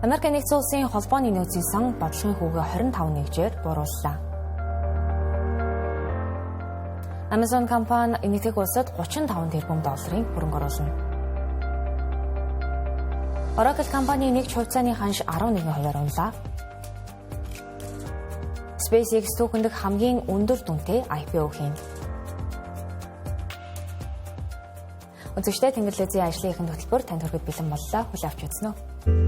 Америк нэгдсэн улсын холбооны нөөцийн сан бодлогын хүүгээ 25 нэгжээр буурууллаа. Amazon компани Энэтхэг улсад 35 тэрбум долларын хөрөнгө оруулна. Oracle компани нэгж хувьцааны ханш 11%-аар унлаа. SpaceX түүхэн дэх хамгийн өндөр дүнтэй IPO хийнэ. Үзэгчдээ Тэнгэрлэзийн ажлын ихэнд хөтөлбөр танд хүрэхэд бэлэн боллоо. Хүлээн авч үзнэ үү.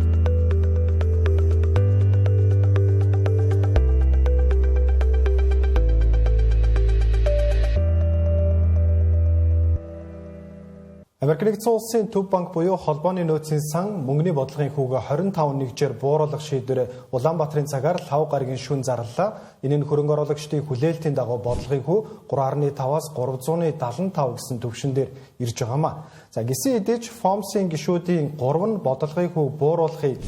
Америк нэгдсэн улсын төв банк буюу холбооны нөөцийн сан мөнгөний бодлогын хүүгээ 25 нэгжээр бууруулах шийдвэрээ Улаанбаатарын цагаар лав гарагийн шөнө зарлалаа. Энэ нь хөрөнгө оруулагчдын хүлээлтийн дагуу бодлогын хүү 3.5-аас 375 гэсэн түвшин дээр ирж байгаамаа. За гисэн хэдий ч FOMC-ийн гишүүдийн 3 нь бодлогын хүү бууруулахыг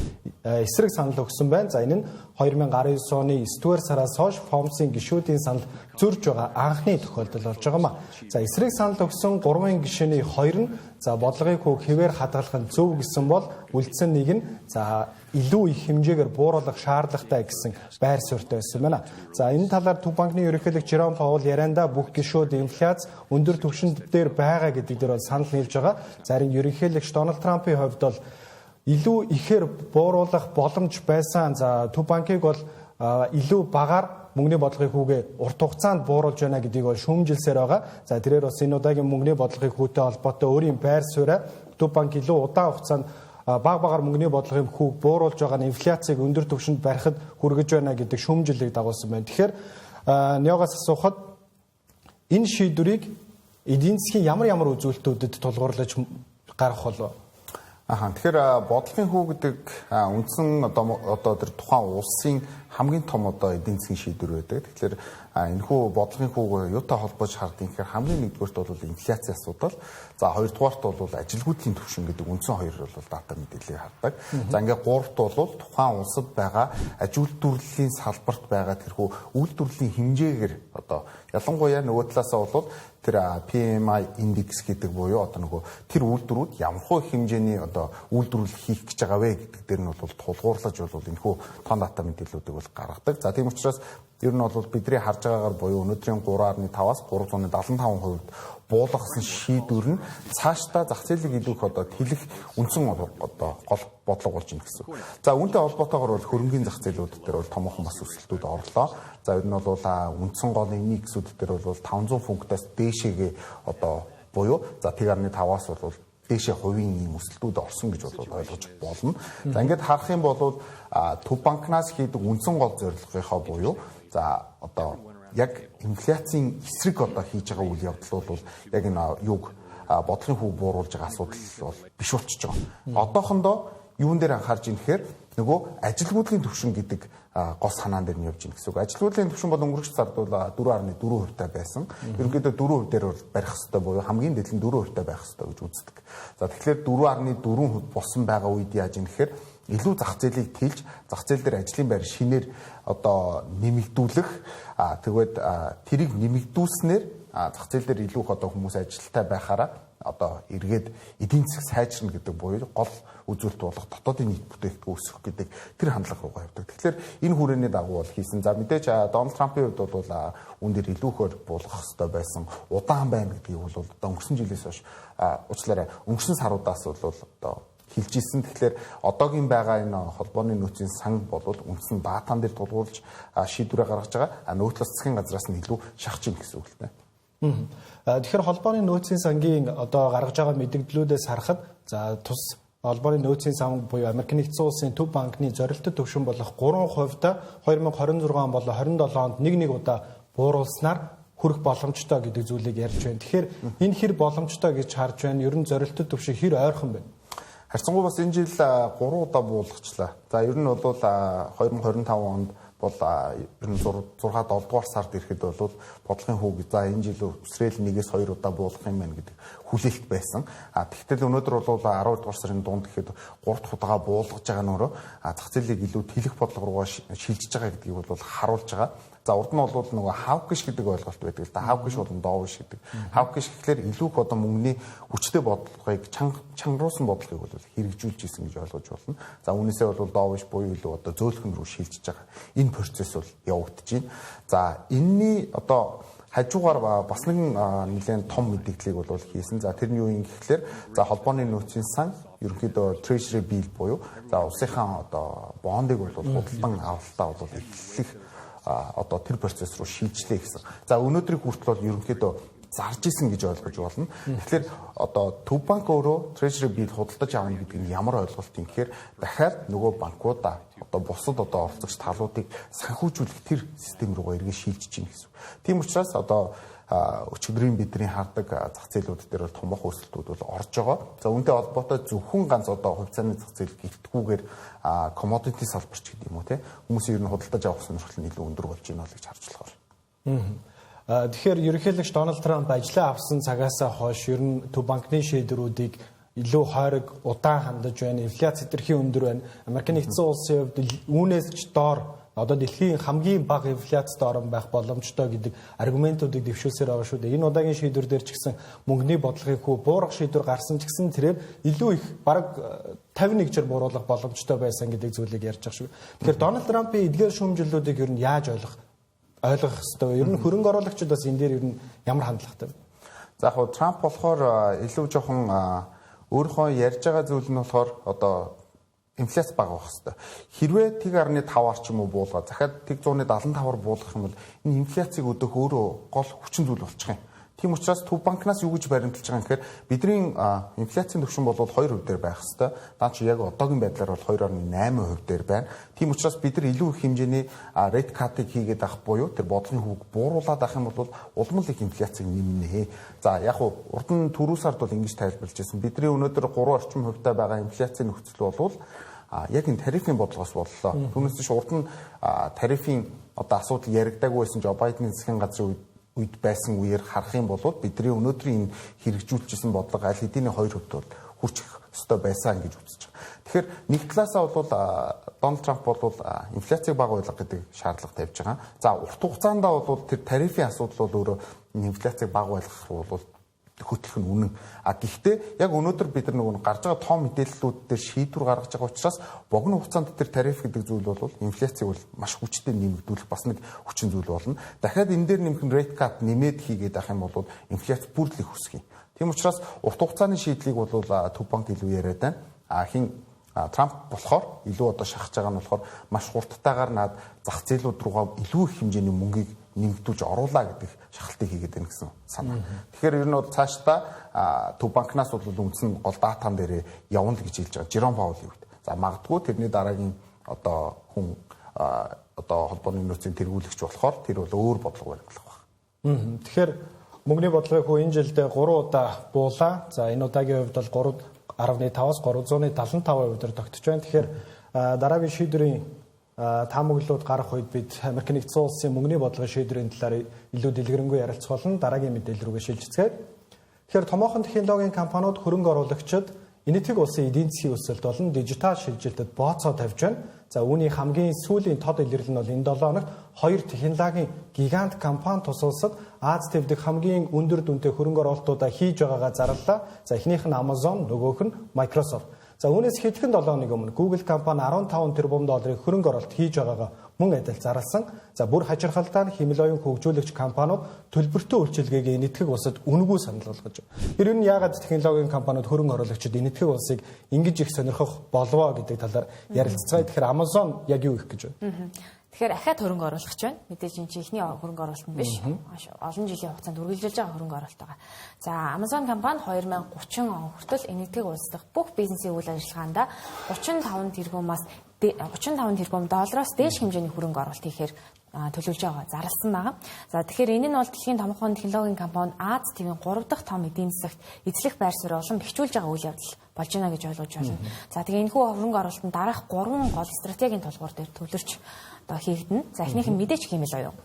эсрэг санал өгсөн байна. За энэ нь 2019 оны 9-р сараас хойш FOMC-ийн гишүүдийн санал зөрж байгаа анхны тохиолдол болж байгаамаа. За эсрэг санал өгсөн 3 гишүүний 2 нь за бодлогын хүү хэвээр хадгалах нь зөв гэсэн бол үлдсэн нэг нь за илүү их хэмжээгээр бууруулах шаардлагатай гэсэн байр суурьтай байсан байна. За энэ талаар Төв банкны ерөнхийлөгч Жером Паул яриандаа бүх гишүүд инфляц өндөр түвшинд дээр байгаа гэдэг дээр бол санал нийлж байгаа. Зарим ерөнхийлөгч Дональд Трампын хувьд бол илүү ихээр бууруулах боломж байсан. За Төв банкыг бол илүү багаар мөнгөний бодлогын хүүгээ урт хугацаанд бууруулж байна гэдгийг бол шүүмжилсээр байгаа. За тэрээр бас энэ удаагийн мөнгөний бодлогын хүүтэй холбоотой өөрийн байр сууриа Төв банк илүү удаан хугацаанд баг багаар мөнгөний бодлогын хүүг бууруулж байгаа нь инфляцийг өндөр түвшинд барихад хүргэж байна гэдэг шүүмжлэлийг дагуулсан байна. Тэгэхээр Ниогоос асуухад энэ шийдвэрийг эдийн засгийн ямар ямар үзүүлэлтүүдэд тулгуурлаж гаргах болов? Тэгэхээр бодлогын хүү гэдэг үндсэн одоо тэр тухайн улсын хамгийн том одоо эдийн засгийн шийдвэр байдаг. Тэгэхээр энэхүү бодлогын хүүг юутай холбоож хардیں۔ гэхээр хамгийн нэгдүгээрт бол инфляцийн асуудал. За хоёрдугаарт бол ажилгүйдлийн түвшин гэдэг үндсэн хоёр бол дата мэдээллийг хардаг. За ингээ гуравт бол тухайн улсад байгаа аж үйлдвэрлэлийн салбарт байгаа тэрхүү үйлдвэрлэлийн хэмжээгээр одоо ялангуяа нөгөө талаасаа бол тэр PMI индекс гэдэг буюу одоо нөгөө тэр үйлдвэрүүд ямархуу хэмжээний одоо үйлдвэрлэл хийх гэж байгаа вэ гэдэг дээр нь бол тулгуурлаж бол энэхүү тон дата мэдээллүүдийг бол гаргадаг. За тийм учраас ер нь бол бидний харж байгаагаар буюу өнөөдрийн 3.5-аас 375% буулгасан шийдвэр нь цаашдаа зах зээлийг илүү их одоо тэлэх үндсэн одоо гол бодлого болж байна гэсэн. За үүнтэй холбоотойгоор бол хөрөнгөний зах зээлүүд дээр бол томоохон бас өсөлтүүд орлоо. За ер нь бол үндсэн гол индексүүд дээр бол 500 пунктаас дээшээгээ одоо буюу за 1.5-аас бол дээшээ хувийн ийм өсөлтүүд орсон гэж бол ойлгож болно. За ингээд харах юм бол Төв банкнаас хийдэг үндсэн гол зорилгынхоо буюу за одоо яг инфляцийн эсрэг одоо хийж байгаа үйл явдал бол яг энэ юуг бодлогын хүү бууруулж байгаа асуудал бол биш болчихж байгаа. Одоохондоо юун дээр анхаарч ийн гэхээр нөгөө ажилгүйдлийн түвшин гэдэг гол санаан дээр нь явж гин гэсэн үг. Ажилгүйдлийн түвшин бол өнгөрөх сард бол 4.4% та байсан. Ерөнхийдөө 4% дээр бол барих хэвээр буюу хамгийн дээд нь 4% та байх хэвээр гэж үздэг. За тэгэхээр 4.4% болсон байгаа үед яаж ийн гэхээр илүү зах зээлийг тэлж зах зээл дээр ажлын байр шинээр одоо нэмэгдүүлэх, тэгээд тэрийг нэмэгдүүлснээр зах зээл дээр илүү их одоо хүмүүс ажилттай байхаараа одоо эргээд эдийн засаг сайжирна гэдэг буюу гол үзүүлэлт болох дотоодын нийт бүтээгдэхүүн өсөх гэдэг тэр хандлага руугаа явдаг. Тэгэхээр энэ хүрээний дагуу бол хийсэн. За мэдээж Дональд Трампын хувьд бол үн дээр илүү ихээр буулгах хэрэгтэй байсан. Удаан байна гэдгийг бол одоо өнгөрсөн жилээс хойш уучлаарай өнгөрсөн саруудаас бол одоо хэлж исэн. Тэгэхээр одоогийн байгаа энэ холбооны нөөцийн сан бол үндсэн датан дээр тулгуурлаж шийдвэрээ гаргаж байгаа. А нөгөө талаас засгийн газраас нь илүү шахаж ийн гэсэн үг л дээ. Тэгэхээр холбооны нөөцийн сангийн одоо гаргаж байгаа мэдээллүүдээс харахад за тус холбооны нөөцийн сан буюу Америк нэгдсэн улсын төв банкны зорилттой түвшин болох 3% та 2026 он болон 27 онд нэг нэг удаа бууруулснаар хүрэх боломжтой гэдэг зүйлийг ярьж байна. Тэгэхээр энэ хэр боломжтой гэж харж байна? Ер нь зорилттой түвшин хэр ойрхон байна? Харьцангуй бас энэ жил 3 удаа буулгачлаа. За ер нь бол 2025 онд бол ер нь 6 7 дугаар сард ирэхэд бол бодлогын хүүг за энэ жил үсрээл 1-ээс 2 удаа буулгах юм байна гэдэг хүлээлт байсан. А тэгтэл өнөөдөр бол 12 дугаар сарын дунд гэхэд 3 дахь удаага буулгаж байгаа нөрөө зах зээлийг илүү тэлэх бодлого руугаа шилжиж байгаа гэдгийг бол харуулж байгаа. За урд нь бол нөгөө hawkish гэдэг ойлголт байдаг л да. Hawkish болон dovish гэдэг. Hawkish гэхлээр илүү их одоо мөнгөний хүчтэй бодлогыг чангаруулсан бодлогыг бол хэрэгжүүлж исэн гэж ойлгож байна. За үүнээсээ бол dovish буюу илүү одоо зөөлхөн рүү шилжиж байгаа. Энэ процесс бол явагдаж байна. За энэний одоо хажуугаар бас нэгэн нэлээд том мэдээллийг бол хийсэн. За тэр нь юу юм гэхлээр за холбооны нөөцийн сан ерөнхийдөө treasury bill буюу за улсынхаа одоо бондыг бол худалдан авалтаа бол эхлэх одоо тэр процесс руу шилжлээ гэсэн. За өнөөдрийг хүртэл бол ерөнхийдөө зарж исэн гэж ойлгож байна. Тэгэхээр одоо Төв банк өөрөө treasury bill худалдаж авна гэдэг нь ямар ойлголт юм гэхээр дахиад нөгөө банкудаа одоо бусад одоо оролцогч талуудыг санхүүжүүлэх тэр систем рүүгээ эргэж шилжиж байна гэсэн. Тийм учраас одоо өчигдрийн бидний хардаг зах зээлүүд дээр бол томоохон өсөлтүүд бол орж байгаа. За үүнтэй холбоотой зөвхөн ганц одоо хувьцааны зах зээл гэлтгүүгээр commodity салбарч гэдэг юм уу те хүмүүсийн ер нь худалдаж авах сонирхол нь илүү өндөр болж байна л гэж харж болохоор. Тэгэхээр ерөнхийлөгч Дональд Трамп ажлаа авсан цагаасаа хойш ер нь Төв банкны шийдвэрүүдийг илүү хойрог удаан хандаж байна. Инфляц хэтэрхий өндөр байна. Америк нэгдсэн улсын хувьд үүнээс ч доор одоо дэлхийн хамгийн бага инфляцтай орн байх боломжтой гэдэг аргументуудыг дэвшүүлсээр байгаа шүү дээ. Энэ удаагийн шийдвэр дээр ч гэсэн мөнгөний бодлогын хүү буурах шийдвэр гарсан ч гэсэн тэрээр илүү их бараг 51-жээр бууруулах боломжтой байсан гэдэг зүйлийг ярьж байгаа шүү. Тэгэхээр Дональд Трампын эдгээр шүүмжлэлүүдийг ер нь яаж ойлгох ёстой вэ? Ер нь хөрөнгө оруулагчид бас энэ дээр ер нь ямар хандлагатай вэ? За яг хуу Трамп болохоор илүү жоохон өөрийнхөө ярьж байгаа зүйл нь болохоор одоо инфляц бага байх хэвээр. Хэрвээ 1.5-аар ч юм уу буулгаа, захиад 175-аар буулгах юм бол энэ инфляцийг өдөх өөрөө гол хүчин зүйл болчих юм. Тийм учраас Төв банкнаас юу гэж баримталж байгаа юм гэхээр бидний инфляцийн түвшин бол 2% дээр байх хэвээр. Наа чи яг одоогийн байдлаар бол 2.8% дээр байна. Тийм учраас бид нар илүү их хэмжээний rate cut-ыг хийгээд авах буюу тэр бодлогын хүүг бууруулад авах юм бол улам л их инфляцийг нэмнэ. За яг уу урд нь түрүү сард бол ингэж тайлбарлаж байсан. Бидний өнөөдөр 3 орчим хувьтай байгаа инфляцийн нөхцөл бол яг энэ тарифын бодлогоос боллоо. Түүнээс биш урд нь тарифын одоо асуудал яригдаагүй байсан Жо Байдны засгийн газрын үед байсан үеэр харах юм бол бидний өнөөдрийн энэ хэрэгжүүлжсэн бодлого аль хэдийн 2% бол хүрчих ёстой байсан гэж үзэж байгаа. Тэгэхээр нэг талаасаа бол Дональд Трамп бол инфляцийг бага байлгах гэдэг шаардлага тавьж байгаа. За урт хугацаанд бол тэр тарифын асуудал бол өөрөө инфляцийг бага байлгах руу бол хөтлөх нь үнэн. А гэхдээ яг өнөөдөр бид нар нөгөө гарч байгаа том мэдээллүүд дээр шийдвэр гаргаж байгаа учраас богино хугацаанд тэр тариф гэдэг зүйл бол инфляцийг бол маш хүчтэй нэмэгдүүлэх бас нэг хүчин зүйл болно. Дахиад энэ дээр нэмэх нь rate cut нэмээд хийгээд авах юм бол инфляц бүр л их өсөх юм. Тийм учраас урт хугацааны шийдлийг бол Төв банк илүү яриад байна. А хин Трамп болохоор илүү одоо шахаж байгаа нь болохоор маш хурдтайгаар наад зах зээлүүд руугаа илүү их хэмжээний мөнгийг нэмэгдүүлж оруулаа гэдэг шахалтыг хийгээд байна гэсэн санаа. Тэгэхээр ер нь бол цаашдаа Төв банкнаас бол үндсэн гол датан дээр явна л гэж хэлж байгаа. Жером Паул юу гэдэг. За магадгүй тэрний дараагийн одоо хүн одоо холбооны нөөцийн тэргүүлэгч болохоор тэр бол өөр бодлого баримтлах байх. Тэгэхээр мөнгөний бодлогын хүү энэ жилдээ 3 удаа буулаа. За энэ удаагийн хувьд бол 3.5-аас 375% дээр тогтож байна. Тэгэхээр дараагийн шийдвэрийн таамаглалууд гарах үед бид Америк нэгдсэн улсын мөнгөний бодлогын шийдвэрийн талаар илүү дэлгэрэнгүй ярилцах болно. Дараагийн мэдээлэл рүүгээ шилжицгээе. Тэгэхээр томоохон технологийн компаниуд хөрөнгө оруулагчид Энэтхэг улсын эдийн засгийн өсөлт болон дижитал шилжилтэд бооцоо тавьж байна. За үүний хамгийн сүүлийн тод илэрлэл нь бол энэ 7 хоногт хоёр технологийн гигант компани тус улсад Ази төв дэх хамгийн өндөр дүнтэй хөрөнгө оруулалтуудаа хийж байгаагаа зарлалаа. За эхнийх нь Amazon, нөгөөх нь Microsoft. За үүнээс хэдхэн 7 хоногийн өмнө Google компани 15 тэрбум долларын хөрөнгө оруулалт хийж байгаагаа мөн адил зарласан. За бүр хачирхалтай нь химэл оюун хөгжүүлэгч компаниуд төлбөртэй үйлчилгээг Энэтхэг улсад үнэгүй санал болгож байна. Тэр нь яагаад технологийн компаниуд хөрөнгө оруулагчид Энэтхэг улсыг ингэж их сонирхох болвоо гэдэг талаар ярилцгаая. Тэгэхээр Amazon яг юу их гэж байна? Тэгэхээр ахиад хөрөнгө оруулах гэж байна. Мэдээж энэ чинь эхний хөрөнгө оруулалт нь биш. Маш олон жилийн хугацаанд үргэлжилж байгаа хөрөнгө оруулалт байгаа. За Amazon компани 2030 он хүртэл Энэтхэг улс дахь бүх бизнесийн үйл ажиллагаанд 35 тэрбум доллароос дээш хэмжээний хөрөнгө оруулалт хийхээр төлөвлөж байгаа зарласан байгаа. За тэгэхээр энэ нь бол дэлхийн томоохон технологийн компани Ази тивийн 3 дахь том эдийн засагт эзлэх байр суурь улам бэхжүүлж байгаа үйл явдал болж байна гэж ойлгож байна. За тэгээ энэхүү хөрөнгө оруулалтанд дараах 3 гол стратегийн тулгуур дээр төвлөрч одоо хийгдэнэ. За эхнийх нь мэдээч хиймэл оюун.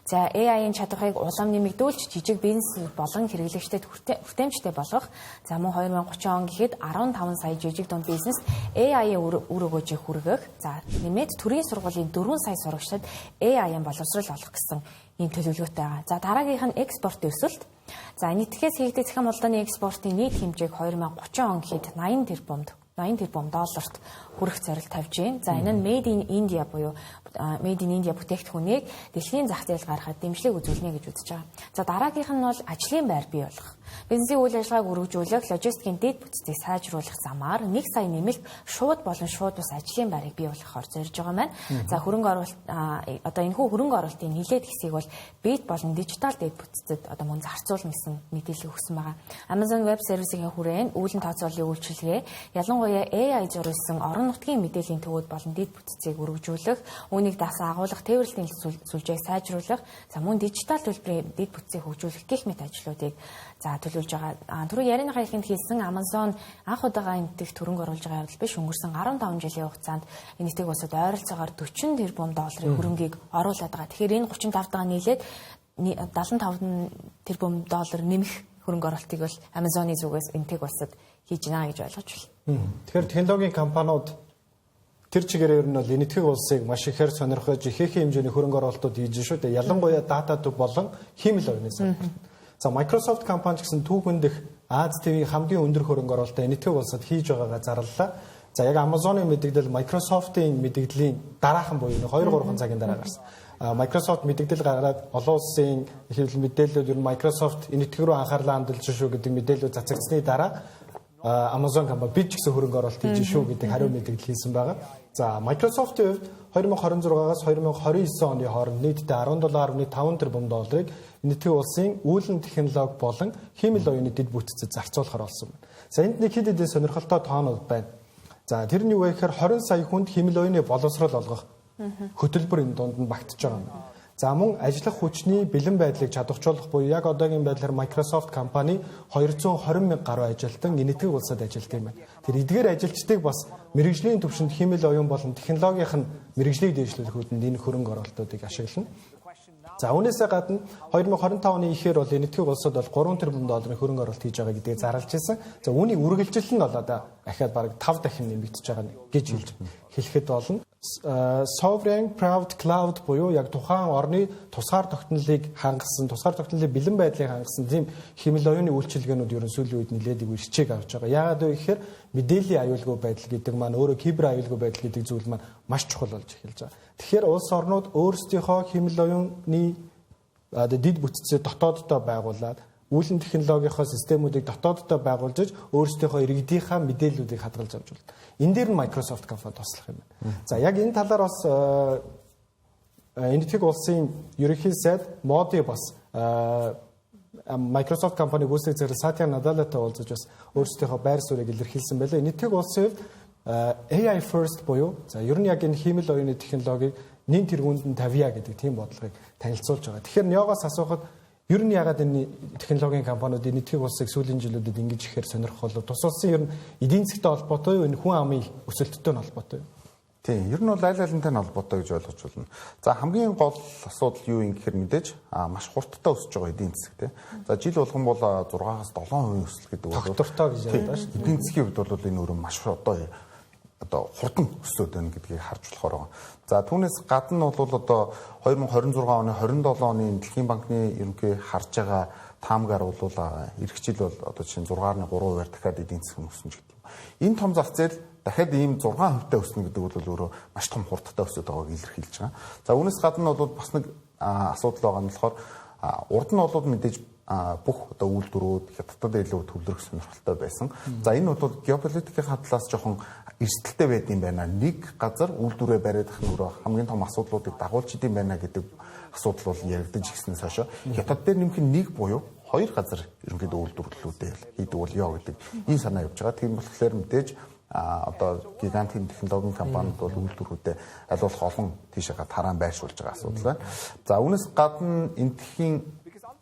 За AI-ийн чадварыг улам нэмэгдүүлж жижиг бизнес болон хэрэглэгчдэд хүртээмжтэй болгох. За мөн 2030 он гэхэд 15 сая жижиг дунд бизнес AI-ийн үр өгөөжийг хүргэх. За нэмээд төрийн сургуулийн 4 сая сурагчдад AI-ийн боловсрол олох гэсэн ийм төлөвлөгөөтэй байгаа. За дараагийнх нь экспортын өсөлт. За нийтгэхээс хийгдэх цахим холбооны экспортын нийт хэмжээг 2030 он гэхэд 80 тэрбум долларт хүрэх зорилт тавьж байна. За энэ нь Made in India буюу Made in India бүтээгдэхүүнийг дэлхийн зах зээл гаргахад дэмжлэг үзүүлнэ гэж үзэж байгаа. За дараагийнх нь бол ажлын байр бий болгох. Бизнесийн үйл ажиллагааг өргөжүүлэх, логистикийн дэд бүтцийг сайжруулах замаар 1 сая нэмэлт шууд болон шууд бус ажлын байрыг бий болгохоор зорж байгаа маань. За хөрөнгө оруулалт одоо энэхүү хөрөнгө оруулалтын нэлээд хэсгийг бол бит болон дижитал дэд бүтцэд одоо мөн зарцуулна гэсэн мэдээлэл өгсөн байгаа. Amazon Web Service-ийн хүрээнд үүлэн тооцооллын үйлчилгээ, ялангуяа AI зориулсан орон нутгийн мэдээллийн төвүүд болон дэд бүтцийг өргөжүүлэх, үүнийг дасан агуулгах, тээвэрлэлийн сүлжээг сайжруулах, за мөн дижитал төлбөрийн дэд бүтцийг хөгжүүлэх гэх мэт ажлуудыг за төлөвлөж байгаа. Түрүү ярианыхаа эхэнд хэлсэн Amazon анх удаага энэтхэгт хөрөнгө оруулж байгаа явдал биш. Өнгөрсөн 15 жилийн хугацаанд энэтхэг улсад ойролцоогоор 40 тэрбум долларын хөрөнгийг оруулаад байгаа. Тэгэхээр энэ 35 тагаа нийлээд 75 тэрбум доллар нэмэх хөрөнгө оруулалтыг бол Amazon-ы зүгээс энэтхэг улсад хийж гинэ гэж ойлгож байна. Тэгэхээр технологийн компаниуд тэр чигээр ер нь бол энэтхэг улсыг маш ихээр сонирхож ихээхэн хэмжээний хөрөнгө оруулалтууд хийж шүү дээ. Ялангуяа дата төв болон хиймэл оюуны салбарт. За Microsoft компани ч гэсэн түүхэн дэх Ази тивийн хамгийн өндөр хөрөнгө оруулалтаа энэтхэг улсад хийж байгаагаа зарлалаа. За яг Amazon-ы мэдэгдэл Microsoft-ын мэдэгдлийн дараахан буюу 2-3 цагийн дараа гарсан. Microsoft мэдэгдэл гаргаад олон улсын хэвлэл мэдээллүүд ер нь Microsoft энэтхэг рүү анхаарлаа хандуулж шүү гэдэг мэдээлэл цацагдсаны дараа Amazon компани бид ч гэсэн хөрөнгө оруулалт хийж шүү гэдэг хариу мэдэгдэл хийсэн байгаа. За Microsoft-ийн хувьд 2026-аас 2029 оны хооронд нийтдээ 17.5 тэрбум долларыг энэтхэг улсын үүлэн технологи болон хиймэл оюуны дэд бүтцэд зарцуулахар болсон байна. За энд нэг хэд хэдэн сонирхолтой тоонууд байна. За тэр нь юу вэ гэхээр 20 сая хүнд хиймэл оюуны боловсрол олгох хөтөлбөр энэ дунд нь багтж байгаа юм. За мөн ажиллах хүчний бэлэн байдлыг чадварчуулах буюу яг одоогийн байдлаар Microsoft компани 220 мянга гаруй ажилтан энэтхэг улсад ажилладаг юм байна. Тэр эдгээр ажилчдыг бас мэрэгжлийн түвшинд хиймэл оюун болон технологийн нь мэрэгжлийг дээшлүүлэх үүдэнд энэ хөрөнгө оруулалтуудыг ашиглана. За үүнээсээ гадна 2025 оны ихээр бол энэтхэг улсад бол 3 тэрбум долларын хөрөнгө оруулалт хийж байгаа гэдгийг зарлж ирсэн. За үүний үргэлжлэл нь бол одоо ахаад бараг 5 дахин нэмэгдэж байгаа гэж хэлэхэд болно. Sovereign Private Cloud буюу яг тухайн орны тусгаар тогтнолыг хангасан, тусгаар тогтнолын бэлэн байдлыг хангасан тийм хиймэл оюуны үйлчилгээнүүд ерөн сүүлийн үед нэлээд их хичээг авч байгаа. Яагаад вэ гэхээр мэдээллийн аюулгүй байдал гэдэг маань өөрөө кибер аюулгүй байдал гэдэг зүйл маань маш чухал болж эхэлж байгаа. Тэгэхээр улс орнууд өөрсдийнхөө хиймэл оюуны дэд бүтцээ дотооддоо байгуулад үүлэн технологийнхоо системүүдийг дотооддоо байгуулж өөрсдийнхөө иргэдийнхаа мэдээллүүдийг хадгалж авч болно. Энэ дээр нь Microsoft компани туслах юм байна. За яг энэ талаар бас энэтхэг улсын ерөнхий сайд Моди бас Microsoft компани гүйцэтгэх захирал Сатя Наделатай уулзаж бас өөрсдийнхөө байр суурийг илэрхийлсэн байлаа. Энэтхэг улсын хувьд AI first буюу за ер нь яг энэ хиймэл оюуны технологиг нэн тэргуунд нь тавья гэдэг тийм бодлогыг танилцуулж байгаа. Тэгэхээр Ниогоос асуухад ер нь ягаад энэ технологийн компаниуд энэтхэг улсыг сүүлийн жилүүдэд ингэж ихээр сонирхох болов? Тус улсын ер нь эдийн засгтай холбоотой юу? Энэ хүн амын өсөлттэй нь холбоотой юу? Тийм, ер нь бол аль алинтай нь холбоотой гэж ойлгож байна. За хамгийн гол асуудал юу юм гэхээр мэдээж маш хурдтай өсөж байгаа эдийн засаг тий. За жил болгон бол 6-аас 7% өсөлт гэдэг бол тогтвортой гэж яриад байна шүү дээ. Эдийн засгийн хувьд бол энэ өөрөө маш одоо хурдан өсөд байна гэдгийг харж болохоор байгаа. За түүнээс гадна бол одоо 2026 оны 27 оны Дэлхийн банкны ерөнхий харж байгаа таамгаар бол эх жил бол одоо жишээ нь 6.3%-аар дахиад эдийн засаг өснө гэдэг юм. Энэ том зах зээл дахиад ийм 6% өснө гэдэг бол өөрөө маш том хурдтай өсөд байгааг илэрхийлж байгаа. За үүнээс гадна бол бас нэг асуудал байгаа нь болохоор урд нь бол мэдээж бүх одоо үйлдвэрүүд хятадд илүү төвлөрөх сонирхолтой байсан. За энэ бол геополитикийн талаас жоохон эрсдэлтэй байд юм байна. Нэг газар үйлдвэрээ бариад ах нь өөрөө хамгийн том асуудлуудыг дагуулж идэм байна гэдэг асуудал бол яригдаж ирснээс хойш хятад дээр нэмэх нь нэг буюу хоёр газар ерөнхийдөө үйлдвэрлэлүүдээ хийдэг бол ёо гэдэг ийм санаа явж байгаа. Тийм болохоор мэдээж одоо гигантын технологийн компаниуд бол үйлдвэрүүдэд аль болох олон тийшээгээ тараан байршуулж байгаа асуудал байна. За үүнээс гадна энтхийн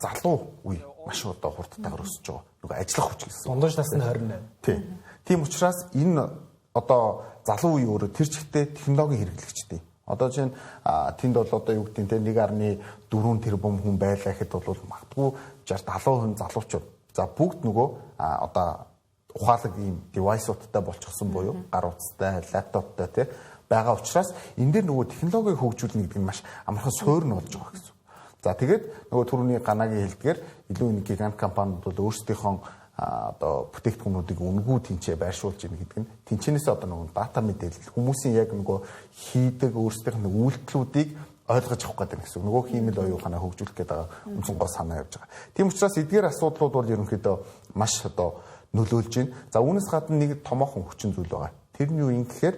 залуу үе маш одоо хурдтайгаар өсөж байгаа. Нөгөө ажиллах хүч гэсэн. Дундаж насны 28. Тийм. Тийм учраас энэ одоо залуу үе өөрөө тэр чигтээ технологийн хэрэглэгчдийн Одоо чинь тэнд бол одоо юу гэдэг нь те 1.4 тэрбум хүн байлаа гэхэд бол магадгүй 60 70% залуучууд. За бүгд нөгөө одоо ухаалаг ийм девайсуудтай болчихсон буюу гар утастай, лаптоптой те байгаа учраас энэ дээр нөгөө технологиг хөгжүүлнэ гэдэг нь маш амархан суурь нь болж байгаа гэсэн. За тэгээд нөгөө түрүүний Ганагийн хэлдгээр илүү энэ гигант компаниуд бол өөрсдийнхөө одоо бүтээгдэхүүнүүдийг үнэгүй тэнцээ байршуулж ийн гэдэг нь тэнцэнээс одоо нөгөө дата мэдээлэл хүмүүсийн яг нөгөө хийдэг өөрсдийнх нь үйлдэлүүдийг ойлгож авах гэдэг гэсэн. Нөгөө хиймэл оюун ухаанаа хөгжүүлэх гэдэг байгаа үндсэн гол санаа явж байгаа. Тийм учраас эдгээр асуудлууд бол ерөнхийдөө маш одоо нөлөөлж байна. За үүнээс гадна нэг томоохон хүчин зүйл байгаа. Тэр нь юу юм гэхээр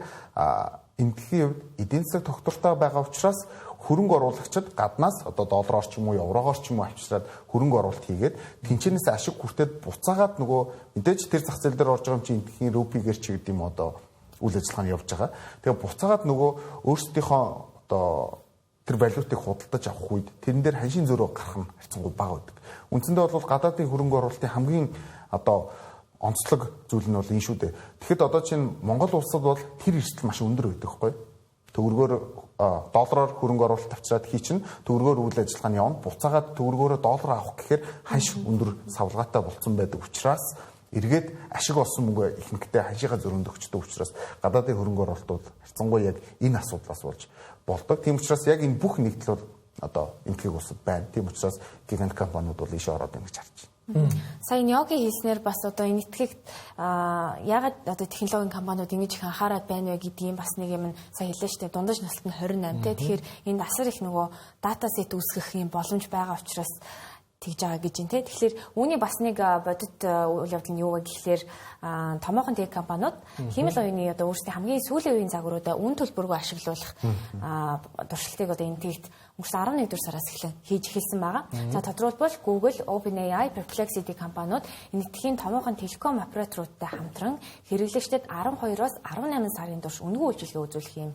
энэтхэгийн хувьд эдийн засаг тогтвортой байгаа учраас хөрөнгө оруулагчид гаднаас одоо доллараар ч юм уу еврогоор ч юм уу авчираад хөрөнгө оруулалт хийгээд тэнцэнээс ашиг хүртээд буцаагаад нөгөө мэдээж тэр зах зээл дээр орж байгаа юм чинь энэтхэгийн рупигээр ч гэдэг юм одоо үйл ажиллагаа нь явж байгаа. Тэгээ буцаагаад нөгөө өөрсдийнхөө одоо тэр валютыг худалдаж авах үед тэрэн дээр ханшийн зөрөө гарах нь харьцангуй бага байдаг. Үндсэндээ бол гадаадын хөрөнгө оруулалтын хамгийн одоо онцлог зүйл нь бол энэ шүү дээ. Тэгэхэд одоо чинь Монгол улсад бол тэр эрсдэл маш өндөр байдаг байхгүй юу? Төгрөгөөр доллараар хөрөнгө оруулалт авчираад хий чинь төгрөгөөр үйл ажиллагаа нь явна. Буцаагаад төгрөгөөрөө доллар авах гэхээр ханш өндөр савлгаатай болцсон байдаг учраас эргээд ашиг олсон мөнгө ихэнхдээ ханшийнхаа зөрөөнд өгчдөг учраас гадаадын хөрөнгө оруулалтууд харьцангуй яг энэ асуудлаас болж болдог. Тийм учраас яг энэ бүх нэгдэл бол одоо энэтхэг улсад байна. Тийм учраас гигант компаниуд бол ийшээ ороод ингэж харж байна. Сая Ниогийн хэлснээр бас одоо энэтхэгт яагаад одоо технологийн компаниуд ингэж их анхаарат байна вэ гэдгийг бас нэг юм сая хэллээ шүү дээ. Дундаж насалт нь 28 те. Тэгэхээр энд асар их нөгөө дата сет үүсгэх юм боломж байгаа учраас тэгж байгаа гэж юм те. Тэгэхээр үүний бас нэг бодит үйл явдал нь юу вэ гэхлээр томоохон тех компаниуд хиймэл оюуны одоо өөрсдийн хамгийн сүүлийн үеийн загваруудаа үн төлбөргүй ашиглуулах туршилтыг одоо энэтхэгт өнгөрсөн 11 дугаар сараас эхлэн хийж эхэлсэн байгаа. За тодорхойлбол Google, OpenAI, Perplexity компаниуд энэтхэгийн томоохон телеком операторуудтай хамтран хэрэглэгчдэд 12-оос 18 сарын турш үнэгүй үйлчилгээ үзүүлэх юм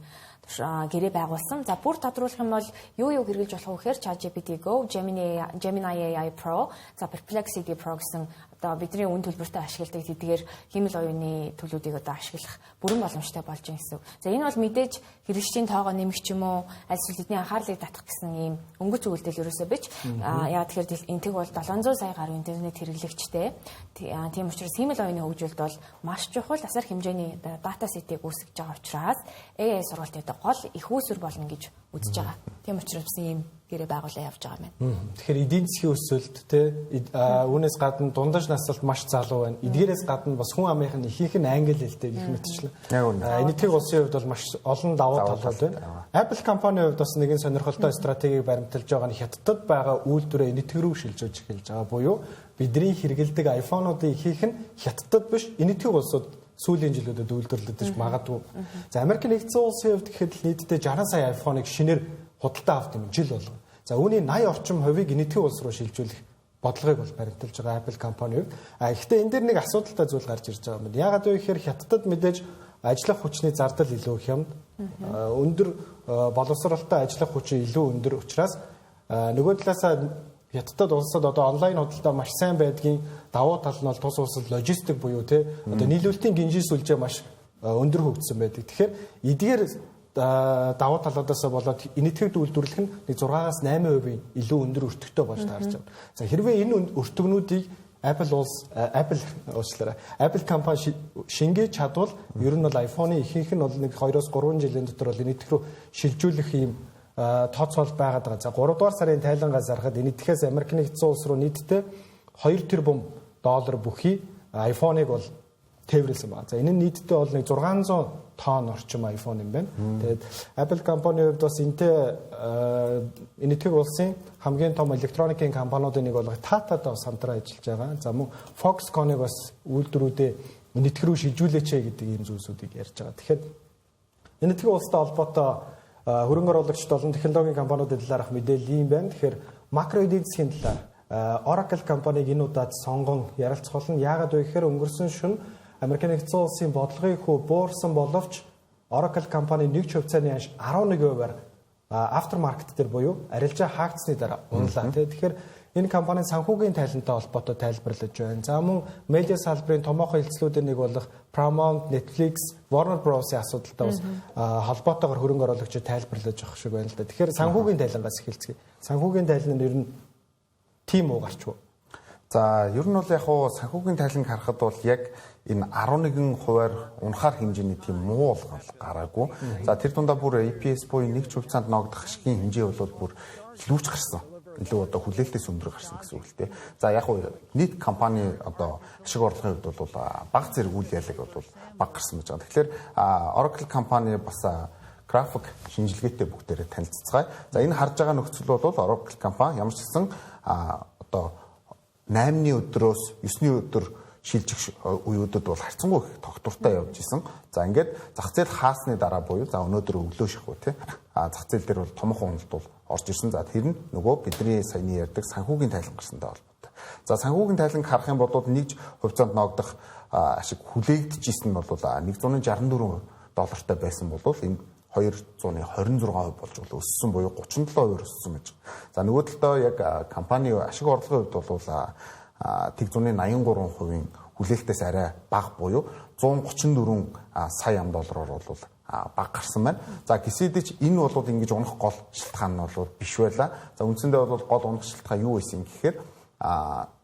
гэрээ байгуулсан. За бүр тодруулах юм бол юу юу хэрэглэж болох вэ гэхээр ChatGPT Go, Gemini AI Pro, за Perplexity Pro гэсэн одоо бидний үн төлбөртэй ашигладаг тэдгээр хиймэл оюуны төлүүдийг одоо ашиглах бүрэн боломжтой болж байна гэсэн. За энэ бол мэдээж хэрэглэгчдийн тоогоо нэмэх ч юм уу аль эсвэл тэдний анхаарлыг татах гэсэн ийм өнгөц үйлдэл ерөөсөө биш. Яа тэгэхээр энтэг бол 700 сая гаруй интернет хэрэглэгчтэй. Тийм учраас хиймэл оюуны хөгжилд бол маш чухал асар хэмжээний дата сетийг үүсгэж байгаа учраас AI сургалтын одоо гол их үүсвэр болно гэж үзэж байгаа. Тийм учраас бас ийм гэрээ байгуулаа явж байгаа юм байна. Тэгэхээр эдийн засгийн өсөлт те үүнээс гадна дундаж насалт маш залуу байна. Эдгээрээс гадна бас хүн амынх нь ихэнх нь англи хэлтэй гэх мэтчлэн. Энэтхэг улсын хувьд бол маш олон давуу талууд байна. Apple компанийн хувьд бас нэгэн сонирхолтой стратегийг баримталж байгаа нь Хятадд байгаа үйлдвэрээ энэтхэг рүү шилжүүлж эхэлж байгаа буюу бидний хэрэглэдэг iPhone-уудын ихэнх нь Хятадд биш энэтхэг улсууд сүүлийн жилүүдэд үйлдвэрлэгдэж магадгүй. За Америк нэгдсэн улсын хувьд гэхэд л нийтдээ 60 сая iPhone-ыг шинээр худалдаа авт юм жил болгоно. За үүний 80 орчим хувийг энэтхэг улс руу шилжүүлэх бодлогыг бол баримталж байгаа Apple компани хувьд. А гэхдээ энэ дээр нэг асуудалтай зүйл гарч ирж байгаа юм байна. Яагаад вэ гэхээр Хятадд мэдээж ажиллах хүчний зардал илүү хямд, өндөр боловсралтай ажиллах хүчин илүү өндөр учраас нөгөө талаасаа Хятадд улсад одоо онлайн худалдаа маш сайн байдгийн давуу тал нь бол тус улсад логистик буюу те одоо нийлүүлэлтийн гинжин сүлжээ маш өндөр хөгжсөн байдаг. Тэгэхээр эдгээр давуу талуудаас болоод энэтхэгд үйлдвэрлэх нь нэг 6-аас 8% илүү өндөр өртөгтэй болж таарч байна. За хэрвээ энэ өртөгнүүдийг Apple улс Apple уучлаарай. Apple компани шингээж чадвал ер нь бол iPhone-ы ихэнх нь бол нэг 2-3 жилийн дотор бол энэтхэг рүү шилжүүлэх юм тооцоол байгаад байгаа. За 3 дугаар сарын тайлангаас харахад энэтхээс Америк нэгдсэн улс руу нийтдээ 2 тэрбум доллар бүхий iPhone-ыг бол тээвэрлсэн байна. За энэ нь нийтдээ бол нэг 600 тонн орчим iPhone юм байна. Тэгээд Apple компанийн хувьд бас энтэй энэтхэг улсын хамгийн том электроникийн компаниудын нэг болох Tata-тай бас хамтран ажиллаж байгаа. За мөн Foxconn-ыг бас үйлдвэрүүдээ энэтхэг рүү шилжүүлээч гэдэг ийм зүйлсүүдийг ярьж байгаа. Тэгэхээр энэтхэг улстай холбоотой хөрөнгө оруулагчид болон технологийн компаниудын талаарх мэдээлэл ийм байна. Тэгэхээр макро эдийн засгийн талаар Oracle компаниг энэ удаад сонгон ярилцах болно. Яагаад вэ гэхээр өнгөрсөн шөнө Америк нэгдсэн улсын бодлогын хүү буурсан боловч Oracle компани нэгж хувьцааны ханш 11%-аар after market дээр буюу арилжаа хаагдсны дараа унлаа. Тэгэхээр Энэ компанийн санхүүгийн тайлантай холбоотой тайлбарлаж байна. За мөн медиа салбарын томоохон хэлцлүүдийн нэг болох Paramount, Netflix, Warner Bros-ийн асуудалтай бас холбоотойгоор хөрөнгө оруулагчид тайлбарлаж авах шиг байна л да. Тэгэхээр санхүүгийн тайлангаас эхэлцгээе. Санхүүгийн тайлан нь ер нь тийм уу гарч уу? За ер нь бол яг хуу санхүүгийн тайланг харахад бол яг энэ 11% унахаар хэмжээний тийм муу болгол гараагүй. За тэр дундаа бүр EPS буюу нэг хувьцаанд ногдох ашигын хэмжээ бол бүр илүүч гарсан. Илүү одоо хүлээлтээс өндөр гарсан гэсэн үг л дээ. За яг хуу нийт компани одоо ашиг орлогын хувьд бол бага зэрэг үйл ялаг бол бага гарсан гэж байгаа. Тэгэхээр Oracle компани бас график шинжилгээтэй бүгдээрээ танилццгаая. За энэ харж байгаа нөхцөл бол Oracle компани ямар ч гэсэн одоо 8-ны өдрөөс 9-ний өдөр шилжих үеүүдэд бол харьцангуй их тогтвортой явж исэн. За ингээд зах зээл хаасны дараа буюу за өнөөдөр өглөө шахуу тий. Зах зээл дээр бол томоохон уналт бол орж ирсэн. За тэр нь нөгөө бидний саяны ярьдаг санхүүгийн тайлан гарсантай холбоотой. За санхүүгийн тайланг харах юм бол нэг хувьцаанд ногдох ашиг хүлээгдэж исэн нь бол 164 доллартай байсан бол энэ 226% болж өссөн буюу 37% өссөн гэж. За нөгөө талдаа яг компани ашиг орлогын хувьд бол тэг 183%-ийн хүлээлтээс арай бага буюу 134 сая ам доллараар бол бага гарсан байна. За гисэдэж энэ бол ингэж унах гол шалтгаан нь бол биш байла. За үндсэндээ бол гол унах шалтгаан юу байсан гэхээр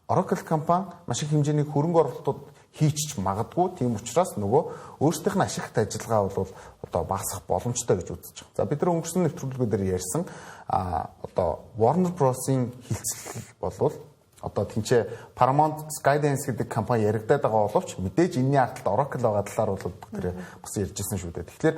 Oracle компани маш их хэмжээний хөрөнгө оруулалтууд хийчих магадгүй. Тийм учраас нөгөө өөрсдийнх нь ашигт ажиллагаа бол одоо багасах боломжтой гэж үзэж байгаа. За бид нар өнгөрсөн нэвтрүүлгүүдээр ярьсан одоо Warner Bros-ийн хилцэл болвол одоо тэнцээ Paramount Skydance гэдэг компани яригадаад байгаа боловч мэдээж энэний ард талд Oracle байгаа талаар бол тэр бас ярьжсэн шүү дээ. Тэгэхээр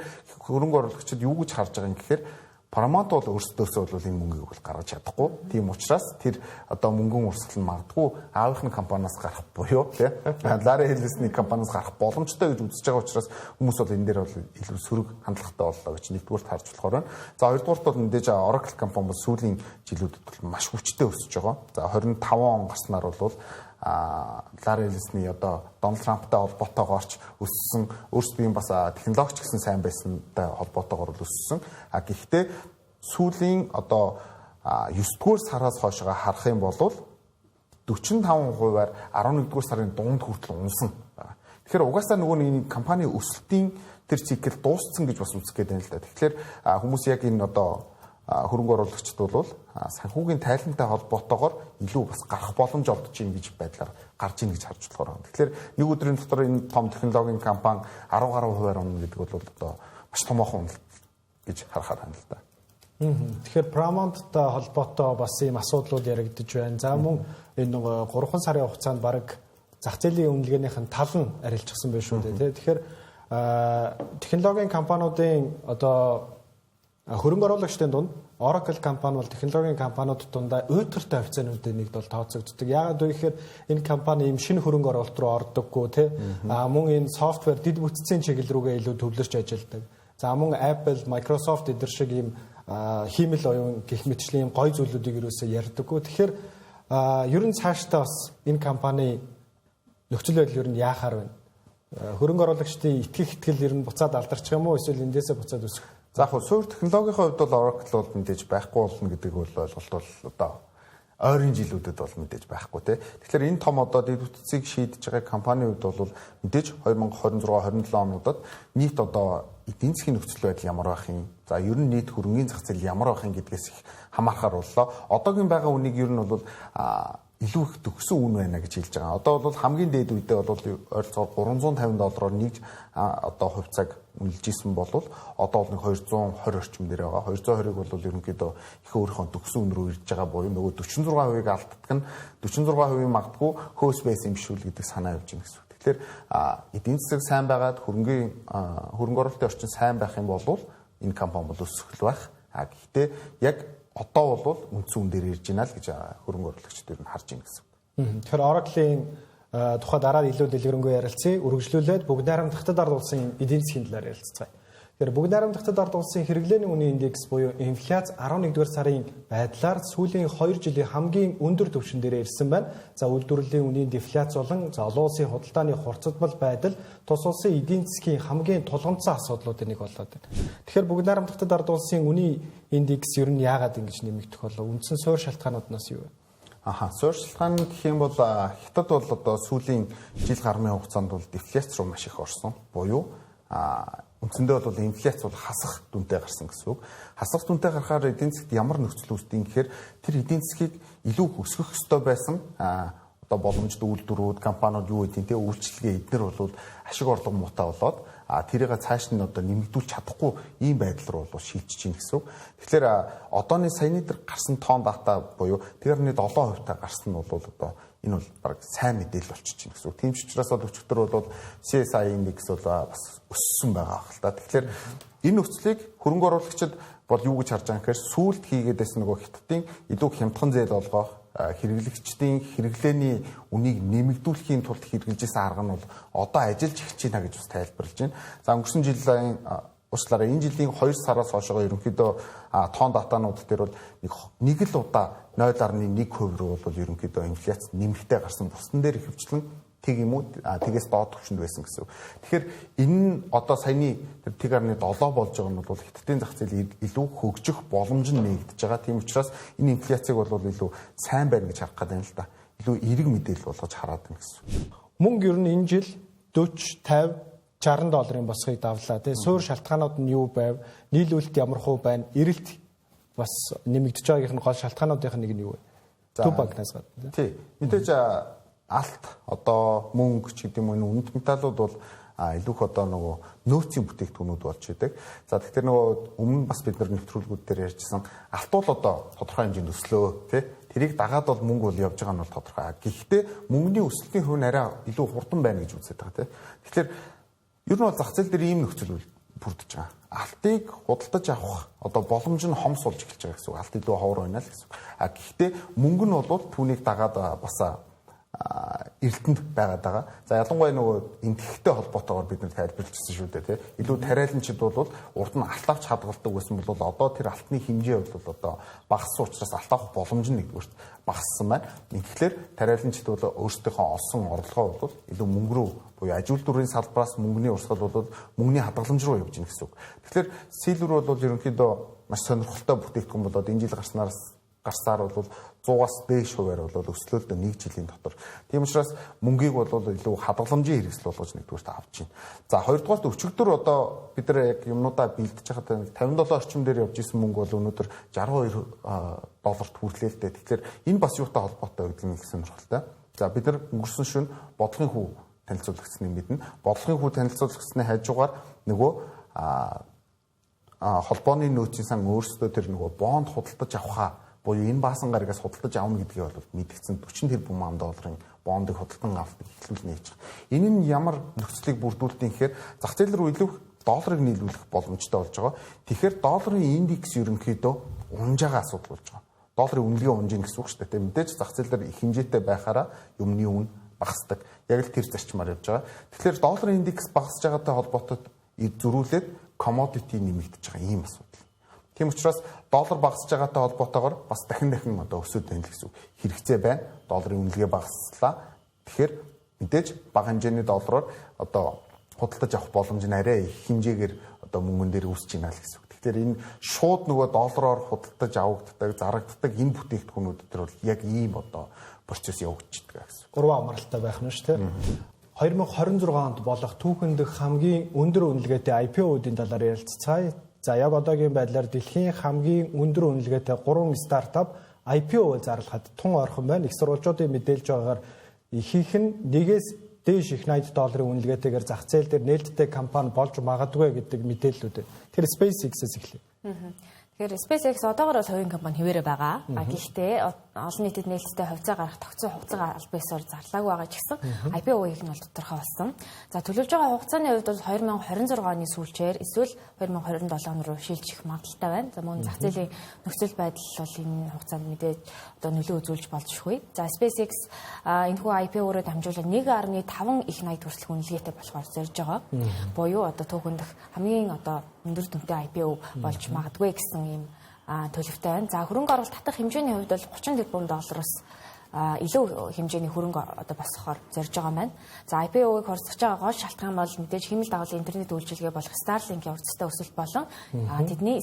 хөрөнгө оруулагчид юу гэж харж байгаа юм гэхээр Paramount бол өөрсдөөсөө бол энэ мөнгийг бол гаргаж чадахгүй. Тийм учраас тэр одоо мөнгөн урсгал нь магадгүй аавынх нь компаниас гарах буюу тий Larry Ellison-ийн компаниас гарах боломжтой гэж үзэж байгаа учраас хүмүүс бол энэ дээр бол илүү сөрөг хандлагатай боллоо гэж нэгдүгüүрт харж болохоор байна. За хоёрдугаарт бол мэдээж Oracle компани бол сүүлийн жилүүдэд бол маш хүчтэй өсөж байгаа. За 25 он гарснаар бол Larry Ellison-ийн одоо Дональд Трамптай холбоотойгоор ч өссөн, өөрсдийн бас технологич гэсэн сайн байсантай холбоотойгоор л өссөн. А гэхдээ сүүлийн одоо 9-р сараас хойшоо харах юм бол 45%-аар 11-р сарын дунд хүртэл унсан байгаа. Тэгэхээр угаасаа нөгөө нэг компани өсөлтийн тэр цикл дууссан гэж бас үзэх гээд байна л да. Тэгэхээр хүмүүс яг энэ одоо хөрөнгө оруулагчид бол санхүүгийн тайлантай холбоотойгоор илүү бас гарах боломж олдож ийн гэж байдлаар гарч ийн гэж харж болохоор байна. Тэгэхээр нэг өдрийн дотор энэ том технологийн компани 10 гаруй хувиар унана гэдэг бол одоо маш томоохон уналт гэж харахаар байна л да. Тэгэхээр Paramount-тай холбоотой бас ийм асуудлууд яригдж байна. За мөн энэ 3 сарын хугацаанд бараг зах зээлийн үнэлгээнийх нь тал нь арилжчихсан байх шүү дээ. Тэгэхээр технологийн компаниудын одоо хөрөнгө оруулагчдын дунд Oracle компани бол технологийн компаниуд дундаа уйтгартай хувьцаануудын нэгд бол тооцогддог. Яагаад вэ гэхээр энэ компани ийм шинэ хөрөнгө оруулалт руу ордоггүй тий. Мөн энэ софтвер дэд бүтцийн чиглэл рүүгээ илүү төвлөрч ажилладаг. За мөн Apple, Microsoft эдэр шиг ийм хиймэл оюун гэх мэтчлийн гой зүйлүүдийг юусоо ярьдаггүй. Тэгэхээр ер нь цаашдаа бас энэ компани нөхцөл байдал ер нь яахаар байна? Хөрөнгө оруулагчдын итгэх итгэл ер нь буцаад алдарчих юм уу эсвэл эндээсээ буцаад өсөх? За яг суурь технологийн хувьд бол Oracle бол мэдээж байхгүй болно гэдэг бол ойлголт бол одоо ойрын жилүүдэд бол мэдээж байхгүй тий. Тэгэхээр энэ том одоо дэд бүтцийг шийдэж байгаа компанийн хувьд бол мэдээж 2026 27 онуудад нийт одоо эдийн засгийн нөхцөл байдал ямар байх юм, за ер нь нийт хөрөнгөний зах зээл ямар байх юм гэдгээс их хамаархаар боллоо. Одоогийн байгаа үнийг ер нь бол илүү их төгсөн үн байна гэж хэлж байгаа. Одоо бол хамгийн дээд үедээ бол ойролцоогоор 350 доллараар нэг одоо хувьцааг үнэлж исэн бол одоо бол нэг 220 орчим дээр байгаа. 220-ыг бол ерөнхийдөө их өөрийнхөө төгсөн үн рүү ирж байгаа буюу нөгөө 46%-ыг алддаг нь 46% магадгүй хөөс байсан юм шүү л гэдэг санаа явж байна гэсэн үг. Тэгэхээр эдийн засаг сайн байгаад хөрөнгө оруулалтын орчин сайн байх юм бол энэ компани бол өсөх л байх. А гэхдээ яг одоо бол үндсэн үн дээр ирж байна л гэж хөрөнгө оруулагчид ер нь харж байна гэсэн үг. Тэгэхээр Oracle-ийн тухай дараа нь илүү дэлгэрэнгүй ярилцъя. Үргэлжлүүлээд бүгд найрамдах Хятад ард улсын эдийн засгийн талаар ярилцгаая. Тэгэхээр бүгд найрамдах Хятад ард улсын хэрэглээний үнийн индекс буюу инфляц 11-р сарын байдлаар сүүлийн 2 жилийн хамгийн өндөр түвшин дээр ирсэн байна. За үйлдвэрлэлийн үнийн дефляц болон за олон улсын худалдааны хурцдмал байдал тус улсын эдийн засгийн хамгийн тулгамдсан асуудлуудын нэг болоод байна. Тэгэхээр бүгд найрамдах Хятад ард улсын үнийн индекс ер нь яагаад ингэж нэмэгдэх болов? Үндсэн суурь шалтгаанууднаас юу вэ? Аха, суурь шалтгаан гэх юм бол Хятад бол одоо сүүлийн жил гаруйн хугацаанд бол дефляц руу маш их орсон. Буюу үндсэндээ бол инфляц бол хасах дүнтэй гарсан гэсэн үг. Хасах дүнтэй гарахаар эдийн засгт ямар нөхцөл үүсдэг юм гэхээр тэр эдийн засгийг илүү өсгөх ёстой байсан одоо боломжтой үйлдвэрүүд, компаниуд юу гэдэг нь те үйлчилгээ эднэр бол ашиг орлого муутай болоод тэрийг цааш нь одоо нэмэгдүүлж чадахгүй ийм байдал руу бол шилжиж чинь гэсэн үг. Тэгэхээр одооны саяны дээр гарсан тоон дата буюу 1.7% та гарсан нь бол одоо энэ бол баг сайн мэдээлэл болчихж чинь гэсэн үг. Тийм ч учраас бол өчигдөр бол CSI индекс бол бас өссөн байгаа хэл та. Тэгэхээр энэ нөхцөлийг хөрөнгө оруулагчид бол юу гэж харж байгаа юм гэхээр сүүлд хийгээд байсан нөгөө Хятадын илүү хямдхан зээл олгох хэрэглэгчдийн хэрэглээний үнийг нэмэгдүүлэхийн тулд хэрэглэжсэн арга нь бол одоо ажиллаж эхэлж байна гэж бас тайлбарлаж байна. За өнгөрсөн жилийн уучлаарай, энэ жилийн 2 сараас хойшоо ерөнхийдөө тоон датанууд дээр бол нэг л удаа 0.1% рүү бол ерөнхийдөө инфляц нэмэгтэй гарсан. Бусдан дээр ихэвчлэн тэг юм уу тэгээс доод түвшинд байсан гэсэн үг. Тэгэхээр энэ нь одоо саяны тэр 1.7 болж байгаа нь бол Хятадын зах зээл илүү хөгжих боломж нь нээгдэж байгаа. Тийм учраас энэ инфляцийг бол илүү сайн байна гэж харах гэдэг юм л да. Илүү эерэг мэдээлэл болгож хараад байна гэсэн. Мөнгө ер нь энэ жил 40, 50, 60 долларын босхийг давлаа. Тэгээ суур шалтгаанууд нь юу байв? Нийлүүлэлт ямар хуу байна? Эрэлт бас нэмэгдэж байгаагийнх нь гол шалтгаануудын нэг нь юу вэ? Төв банкнаас гадна. Тий. Мэдээж алт одоо мөнгө ч гэдэг юм уу үнэт металлууд бол илүү их одоо нөгөө нөөцийн бүтээгдэхүүнүүд болж идэг. За тэгэхээр нөгөө өмнө бас бид нар нэвтрүүлгүүд дээр ярьжсэн алт бол одоо тодорхой хэмжээнд өслөө тий. Тэрийг дагаад бол мөнгө бол явж байгаа нь бол тодорхой. Гэхдээ мөнгөний өсөлтийн хувь нь арай илүү хурдан байна гэж үзээд байгаа тий. Тэгэхээр ер нь бол зах зээл дээр ийм нөхцөл бүрдэж байгаа. Алтыг худалдаж авах одоо боломж нь хомс болж эхэлж байгаа гэсэн үг. Алт илүү ховор байна л гэсэн үг. А гэхдээ мөнгө нь бол түүнийг дагаад бас эрэлтэнд байгаад байгаа. За ялангуяа нөгөө энтхэгтэй холбоотойгоор бид нар тайлбарлажсэн шүү дээ тий. Илүү тариаланчид бол урд нь алт авч хадгалдаг байсан бол одоо тэр алтны хэмжээ бол одоо багассан учраас алт авах боломж нь нэгдүгüрт багассан байна. Тэгэхээр тариаланчид бол өөрсдийнхөө олсон орлогоо бол илүү мөнгө рүү буюу аж үйлдвэрийн салбараас мөнгөний урсгал бол мөнгөний хадгаламж руу явж гин гэсэн үг. Тэгэхээр силвер бол ерөнхийдөө маш сонирхолтой бүтээгдэхүүн болоод энэ жил гарсаар бол 100-аас дээш хувиар бол өслөө л нэг жилийн дотор. Тийм учраас мөнгийг бол илүү хадгаламжийн хэрэгсэл болгож нэгдүгüрт авч байна. За хоёрдугаарт өчигдөр одоо бид нар яг юмнуудаа бэлдэж байхад 57 орчим дээр явж исэн мөнгө бол өнөөдөр 62 долларт хүрлээ л дээ. Тэгэхээр энэ бас юутай холбоотой гэдэг нь их сонирхолтой. За бид нар өнгөрсөн шөнө бодлогын хүү танилцуулагдсаныг мэднэ. Бодлогын хүү танилцуулагдсаны хажуугаар нөгөө холбооны нөөцийн сан өөрсдөө тэр нөгөө бонд худалдаж авахаа буюу энэ баасан гарагаас худалдаж авна гэдгийг бол мэдгдсэн 40 тэрбум ам долларын бондыг худалдан авалтыг эхлүүлнэ гэж байгаа. Энэ нь ямар нөхцөлийг бүрдүүлдэг юм гэхээр зах зээл рүү илүү долларыг нийлүүлэх боломжтой болж байгаа. Тэгэхээр долларын индекс ерөнхийдөө унж байгаа асуудал болж байгаа. Долларын үнэлгээ унж гин гэсэн үг шүү дээ. Мэдээж зах зээл дээр их хэмжээтэй байхаараа юмны үн багасдаг. Яг л тэр зарчмаар явж байгаа. Тэгэхээр долларын индекс багасж байгаатай холбоотой зөрүүлээд commodity нэмэгдэж байгаа ийм асуудал. Тийм учраас доллар багасж байгаатай холбоотойгоор бас дахин дахин одоо өсөд байна л гэсэн үг. Хэрэгцээ байна. Долларын үнэлгээ багаслаа. Тэгэхээр мэдээж бага хэмжээний доллараар одоо худалдаж авах боломж нь арай их хэмжээгээр одоо мөнгөн дээр үүсэж байна л гэсэн үг. Тэгэхээр энэ шууд нөгөө доллараар худалдаж авагддаг, зарагддаг энэ бүтээгдэхүүнүүд дээр бол яг ийм одоо процесс явагдчихдаг гэсэн. Гурван амралтай байх нь шүү дээ. 2026 онд болох түүхэн дэх хамгийн өндөр үнэлгээтэй IPO-уудын талаар ярилццгаая. За яг одоогийн байдлаар дэлхийн хамгийн өндөр үнэлгээтэй 3 стартап IPO зарлахад тун ойрхон байна. Их сурвалжуудын мэдээлж байгаагаар ихэнх нь нэгээс дээш их 80 долларын үнэлгээтэйгээр зах зээл дээр нээлттэй компани болж магадгүй гэдэг мэдээллүүд байна. Тэгэхээр SpaceX-ээс эхлэе. Тэгэхээр SpaceX одоогор бол хувийн компани хэвээрээ байгаа. А гэхдээ олон нийтэд нээлттэй хувьцаа гаргах тогтсон хугацаа аль биесээр зарлаагүй байгаа ч гэсэн IPO хийх нь бол тодорхой болсон. За төлөвлөж байгаа хугацааны хувьд бол 2026 оны сүүлчээр эсвэл 2027 он руу шилжих магадлалтай байна. За мөн зах зээлийн нөхцөл байдал бол энэ хугацаанд мэдээж одоо нөлөө үзүүлж болжгүй. За SpaceX энэхүү IPO-руу дамжуулан 1.5 их 80 хүртэлх үнэлгээтэй болохоор зорж байгаа. Буюу одоо түүхэн дэх хамгийн одоо өндөр дүнтэй IPO болж магадгүй гэсэн ийм төлөвтэй байна. За хөрөнгө оруулалт татах хэмжээний хувьд бол 30 тэрбум доллароос илүү хэмжээний хөрөнгө одоо босгохоор зорж байгаа юм байна. За, IPO-г хурцлаж байгаа гол шалтгаан бол мэдээж хиймэл дагуулын интернет үйлчилгээ болох Starlink-ийн хурцтай өсөлт болон тэдний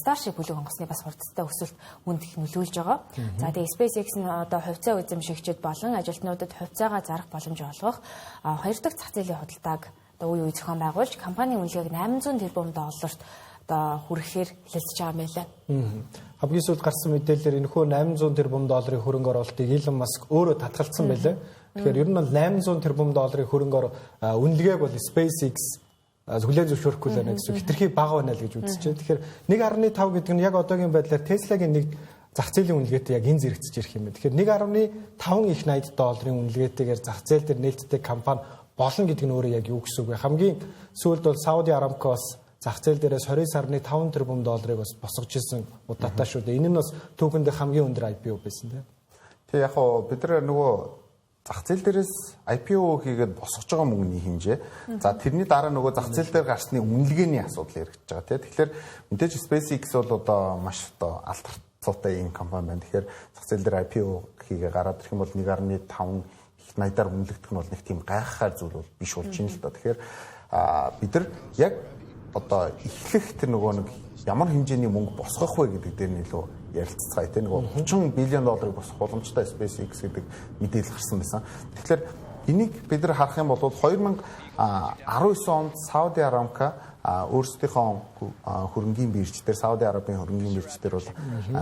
Starship бүлэг онгоцны бас хурцтай өсөлт хүнд их нөлөөлж байгаа. За, тэгээ SpaceX нь одоо хувьцаа эзэмшигчид болон ажилтнуудад хувьцаагаа зарах боломж олгох хоёр дахь зах зээлийн худалдааг одоо үе үе зохион байгуулж, компанийн үнэлгээг 800 тэрбум долларт одоо хүрэхээр хэлэлцэж байгаа юм байлаа. Хамгийн сүүлд гарсан мэдээлэлээр энэхүү 800 тэрбум долларын хөрөнгө оруулалтыг Elon Musk өөрөө татгалцсан байлаа. Тэгэхээр ер нь бол 800 тэрбум долларын хөрөнгө үнэлгээг бол SpaceX хүлээн зөвшөөрөхгүй л байна гэсэн, хэтэрхий бага байна л гэж үзэж байна. Тэгэхээр 1.5 гэдэг нь яг одоогийн байдлаар Tesla-гийн нэг зах зээлийн үнэлгээтэй яг энэ зэрэгцэж ирэх юм байна. Тэгэхээр 1.5 их 80 долларын үнэлгээтэйгээр зах зээл дээр нээлттэй компани болно гэдэг нь өөрөө яг юу гэсэн үг вэ? Хамгийн сүүлд бол Saudi Aramco бас зах зээл дээрээс 29.5 тэрбум долларыг бас босгож исэн удаатай шүү дээ. Энэ нь бас түүхэнд хамгийн өндөр IPO байсан, тийм. Тэг яг хоо бид нар нөгөө зах зээл дээрээс IPO хийгээд босгож байгаа мөнгөний хэмжээ. За, тэрний дараа нөгөө зах зээл дээр гарсны үнэлгээний асуудал яригдж байгаа, тийм. Тэгэхээр мэдээж SpaceX бол одоо маш одоо алдартай ийм компани байна. Тэгэхээр зах зээл дээр IPO хийгээ гараад ирэх юм бол 1.5 их 80-аар үнэлэгдэх нь бол нэг тийм гайхахаар зүйл бол биш болж байна л да. Тэгэхээр бид нар яг одоо эхлэх тэр нөгөө нэг ямар хэмжээний мөнгө босгох вэ гэдэг дээр нь илүү ярилццгаая, тийм. Нөгөө 30 billion долларыг босгох боломжтой SpaceX гэдэг мэдээлэл гарсан байсан. Тэгэхээр энийг бид нар харах юм бол 2019 онд Saudi Aramco өөрсдийнхөө хөрөнгийн бирж дээр, Сауди Арабын хөрөнгийн бирж дээр бол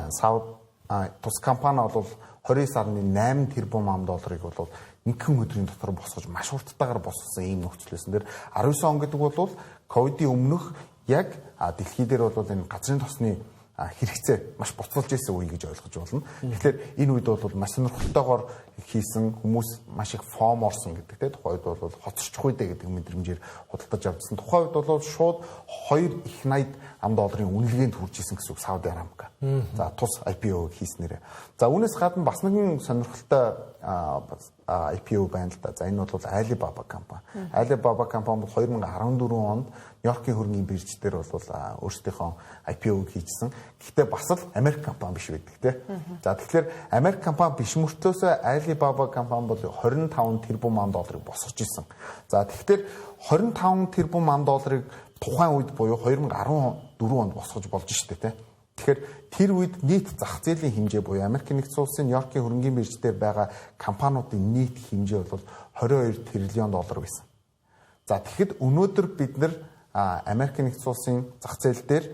Сауд тус компани бол 29.8 тэрбум ам долларыг бол нэгэн өдрийн дотор босгож, маш хурдтайгаар босгосон ийм нөхцөл байсан. Тэр 19 он гэдэг бол ковидын өмнөх яг дэлхий дээр бол энэ газрын тосны хэрэгцээ маш буцалж исэн үе гэж ойлгож байна. Тэгэхээр энэ үед бол маш сонирхолтойгоор хийсэн хүмүүс маш их FOMO орсон гэдэг, те, тухайн үед бол хоцорчих үедээ гэдэг мэдрэмжээр худалдаж авчихсан. Тухайн үед бол шууд 2 их 80 ам долларын үнэлгээнд хүрч исэн гэсэн үг Сауди Арамка. За, тус IPO хийснээрээ. За, үүнээс гадна бас нэгэн сонирхолтой IPO байна л да. За, энэ бол Alibaba компани. Alibaba компани бол 2014 онд Нью-Йоркийн хөрөнгийн бирж дээр бол өөрсдийнхөө IPO-г хийжсэн. Гэхдээ бас л Америк компани биш байдаг, тий. За, тэгэхээр Америк компани биш мөртлөөсөө Alibaba компани бол 25 тэрбум ам долларыг босгож исэн. За, тэгэхээр 25 тэрбум ам долларыг тухайн үед буюу 2014 онд босгож болж штэ, тий. Тэгэхээр тэр үед нийт зах зээлийн хэмжээ буюу Америк нэгдсэн улсын Нью-Йоркийн хөрөнгийн бирж дээр байгаа компаниудын нийт хэмжээ бол 22 триллион доллар байсан. За, тэгэхэд өнөөдөр бид нар Америк нэгдсэн улсын зах зээл дээр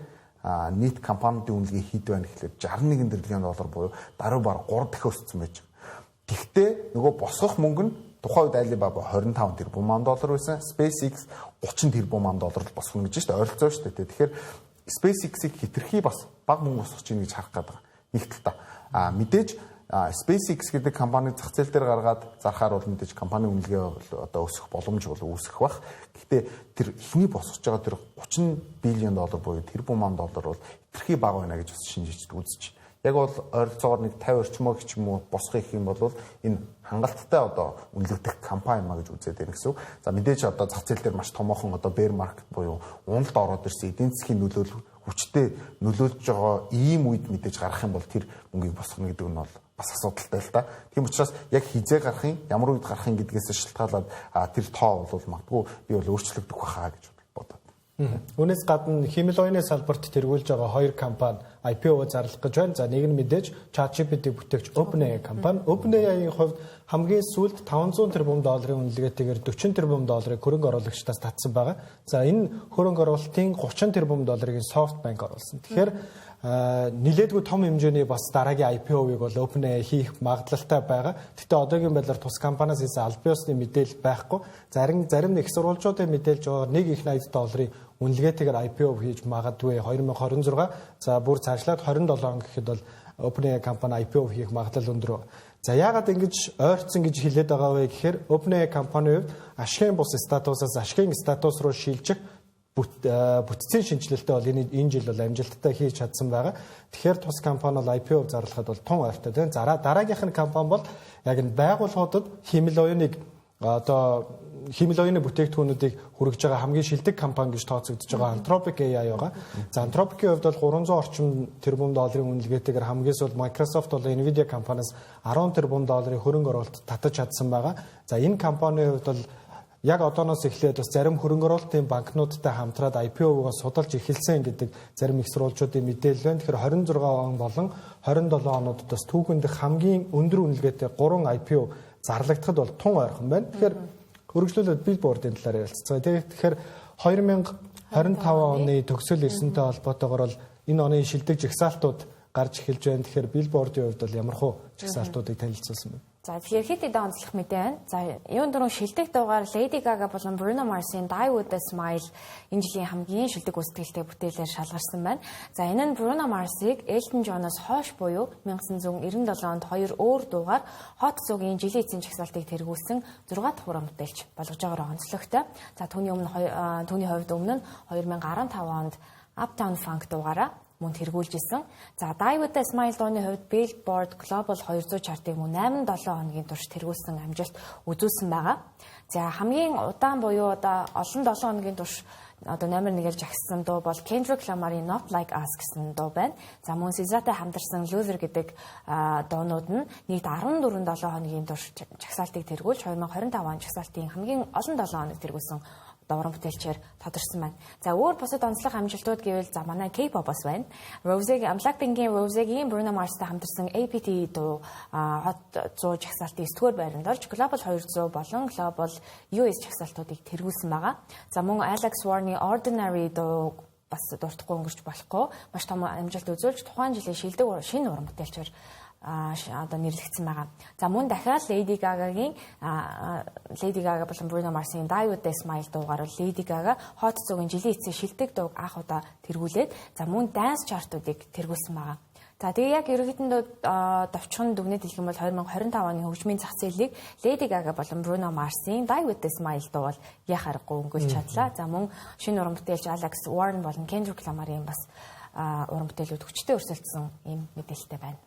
нийт компаниудын үнэлгээ хэд байна гэхлээр 61 триллион доллар буюу даруй бараг 3 дахин өссөн байж байгаа. Тэгвэл нөгөө босгох мөнгө нь тухайн үед Alibaba 25 тэрбум ам доллар байсан. SpaceX 30 тэрбум ам доллар босгоно гэж шүү дээ. Ойролцоо шүү дээ. Тэгэхээр SpaceX-ийг хэтэрхий бас бага мөнгө босгож ийн гэж харах гээд байгаа. Нэг талдаа. Мэдээж SpaceX гэдэг компаниг зах зээл дээр гаргаад зархаар бол мэдээж компани үнэлгээ бол одоо өсөх боломж бол үүсэх бах. Гэхдээ тэр эхний босгож байгаа тэр 30 billion доллар буюу тэрбум ам доллар бол хэтэрхий бага байна гэж бас шинжиж үзэж. Яг бол ойролцоогоор нэг 50 орчмоо гэх юм уу босгох юм бол энэ хангалттай одоо үнэлэгдэх компани юм а гэж үзээд байна гэсэн үг. За, мэдээж одоо зах зээл дээр маш томоохон одоо bear market буюу уналд ороод ирсэн, эдийн засгийн нөлөөлөл хүчтэй нөлөөлж байгаа ийм үед мэдээж гарах юм бол тэр мөнгийг босгоно гэдэг нь бол бас асуудалтай л да. Тийм учраас яг хэзээ гарах юм, ямар үед гарах юм гэдгээс шалтгаалаад тэр тоо бол магадгүй би бол өөрчлөгдөх байхаа гэж бодоод. Үүнээс гадна хиймэл оюуны салбарт тэргүүлж байгаа хоёр компани IPO зарлах гэж байна. За, нэг нь мэдээж ChatGPT бүтээгч OpenAI компани. OpenAI-ийн хувьд хамгийн сүүлд 500 тэрбум долларын үнэлгээтэйгээр 40 тэрбум долларыг хөрөнгө оруулагчдаас татсан байгаа. За, энэ хөрөнгө оруулалтын 30 тэрбум долларыг SoftBank оруулсан. Тэгэхээр нилээдгүй том хэмжээний бас дараагийн IPO-ыг бол OpenAI хийх магадлалтай байгаа. Гэхдээ одоогийн байдлаар тус компаниас хийсэн албан ёсны мэдээлэл байхгүй. Зарим нэг их сурвалжуудын мэдээлж байгаа нэг их 80 долларын үнэлгээтэйгээр IPO хийж магадгүй 2026, за бүр цаашлаад 27 он гэхэд бол OpenAI компани IPO хийх магадлал өндөр. За, яагаад ингэж ойрцсон гэж хэлээд байгаа вэ гэхээр OpenAI компани хувьд ашигын бус статусаас ашигын статус руу шилжих бүтцийн шинэчлэлтээ бол энэ жил бол амжилттай хийж чадсан байгаа. Тэгэхээр тус компани бол IPO зарлахад бол тун ойртой, тийм. Зараа дараагийнх нь компани бол яг энэ байгууллагуудад хиймэл оюуныг одоо хиймэл оюуны бүтээгдэхүүнүүдийг хүргэж байгаа хамгийн шилдэг компани гэж тооцогдож байгаа Anthropic AI байгаа. За, Anthropic-ийн хувьд бол 300 орчим тэрбум долларын үнэлгээтэйгээр хамгийн сүүлд Microsoft болон Nvidia компаниас 10 тэрбум долларын хөрөнгө оруулалт татаж чадсан байгаа. За, энэ компанийн хувьд бол яг одооноос эхлээд бас зарим хөрөнгө оруулалтын банкнуудтай хамтраад IPO-гоо судалж эхэлсэн гэдэг зарим их сурвалжуудын мэдээлэл байна. Тэгэхээр 26 он болон 27 онуудад бас түүхэн дэх хамгийн өндөр үнэлгээтэй 3 IPO зарлагдахад бол тун ойрхон байна. Тэгэхээр үргэлжлүүлээд Billboard-ын талаар ярилцацгаая. Тэгэхээр 2025 оны төгсгөл ирсэнтэй холбоотойгоор бол энэ оны шилдэг жагсаалтууд гарч эхэлж байна. Тэгэхээр Billboard-ын хувьд бол ямар хуу жагсаалтуудыг танилцуулсан бэ? За, тэгэхээр хэд хэдэн онцлог мэдээ байна. За, юун дөрөв шилдэг дуугаар Lady Gaga болон Bruno Mars-ын Die With a Smile энэ жилийн хамгийн шилдэг гүйцэтгэлтэй бүтээлээр шалгарсан байна. За, энэ нь Bruno Mars-ыг Elton John-оос хойш буюу 1997 онд хоёр өөр дуугаар Hot 100-ийн жилийн эцсийн жагсаалтыг тэргүүлсэн 6 дахь уран бүтээлч болгож байгаагаар онцлогтой. За, түүний хувьд өмнө нь 2015 онд Uptown Funk дуугаараа мөн тэргүүлж исэн. За, Die With a Smile дууны хувьд Billboard Global 200 chart-ыг мөн 8 7 хоногийн турш тэргүүлсэн амжилт үзүүлсэн байгаа. За, хамгийн удаан буюу одоо олон 7 хоногийн турш одоо номер 1-ээр жагссан дуу бол Kendrick Lamar-ын Not Like Us гэсэн дуу байна. За, мөн SZA-тай хамтарсан Loser гэдэг дуунууд нь нийт 14 7 хоногийн турш жагсаалтыг тэргүүлж 2025 он жагсаалтын хамгийн олон 7 хоног тэргүүлсэн уран бүтээлчээр тодорсон байна. За, өөр бусад онцлог амжилтууд гэвэл, за, манай K-pop бас байна. Rose-ийн, Blackpink-ийн Rose-ийн Bruno Mars-тай хамтарсан APT дуу Hot 100 жагсаалтын 9-р байранд орж Global 200 болон Global US жагсаалтуудыг тэргүүлсэн байгаа. За, мөн Alex Warren-ы Ordinary дуу бас дуртахгүй өнгөрч болохгүй, маш том амжилт үзүүлж тухайн жилийн шилдэг шинэ уран бүтээлчээр одоо нэрлэгдсэн байгаа. За, мөн дахиад Lady Gaga болон Bruno Mars-ын Die With a Smile дуугаар Lady Gaga Hot 100-ийн жилийн эцсийн шилдэг дууг анх удаа тэргүүлээд, за, мөн dance chart-уудыг тэргүүлсэн байгаа. За, тэгээ яг ерөнхийдөө товчхон дүгнэлт хэлэх юм бол 2025 оны хөгжмийн зах зээлийг Lady Gaga болон Bruno Mars-ын Die With a Smile дуу бол яах аргагүй өнгөлж чадлаа. За, мөн шинэ уран бүтээлч Alex Warren болон Kendrick Lamar-ын бас уран бүтээлүүд хүчтэй өрсөлдсөн ийм мэдээлэлтэй байна.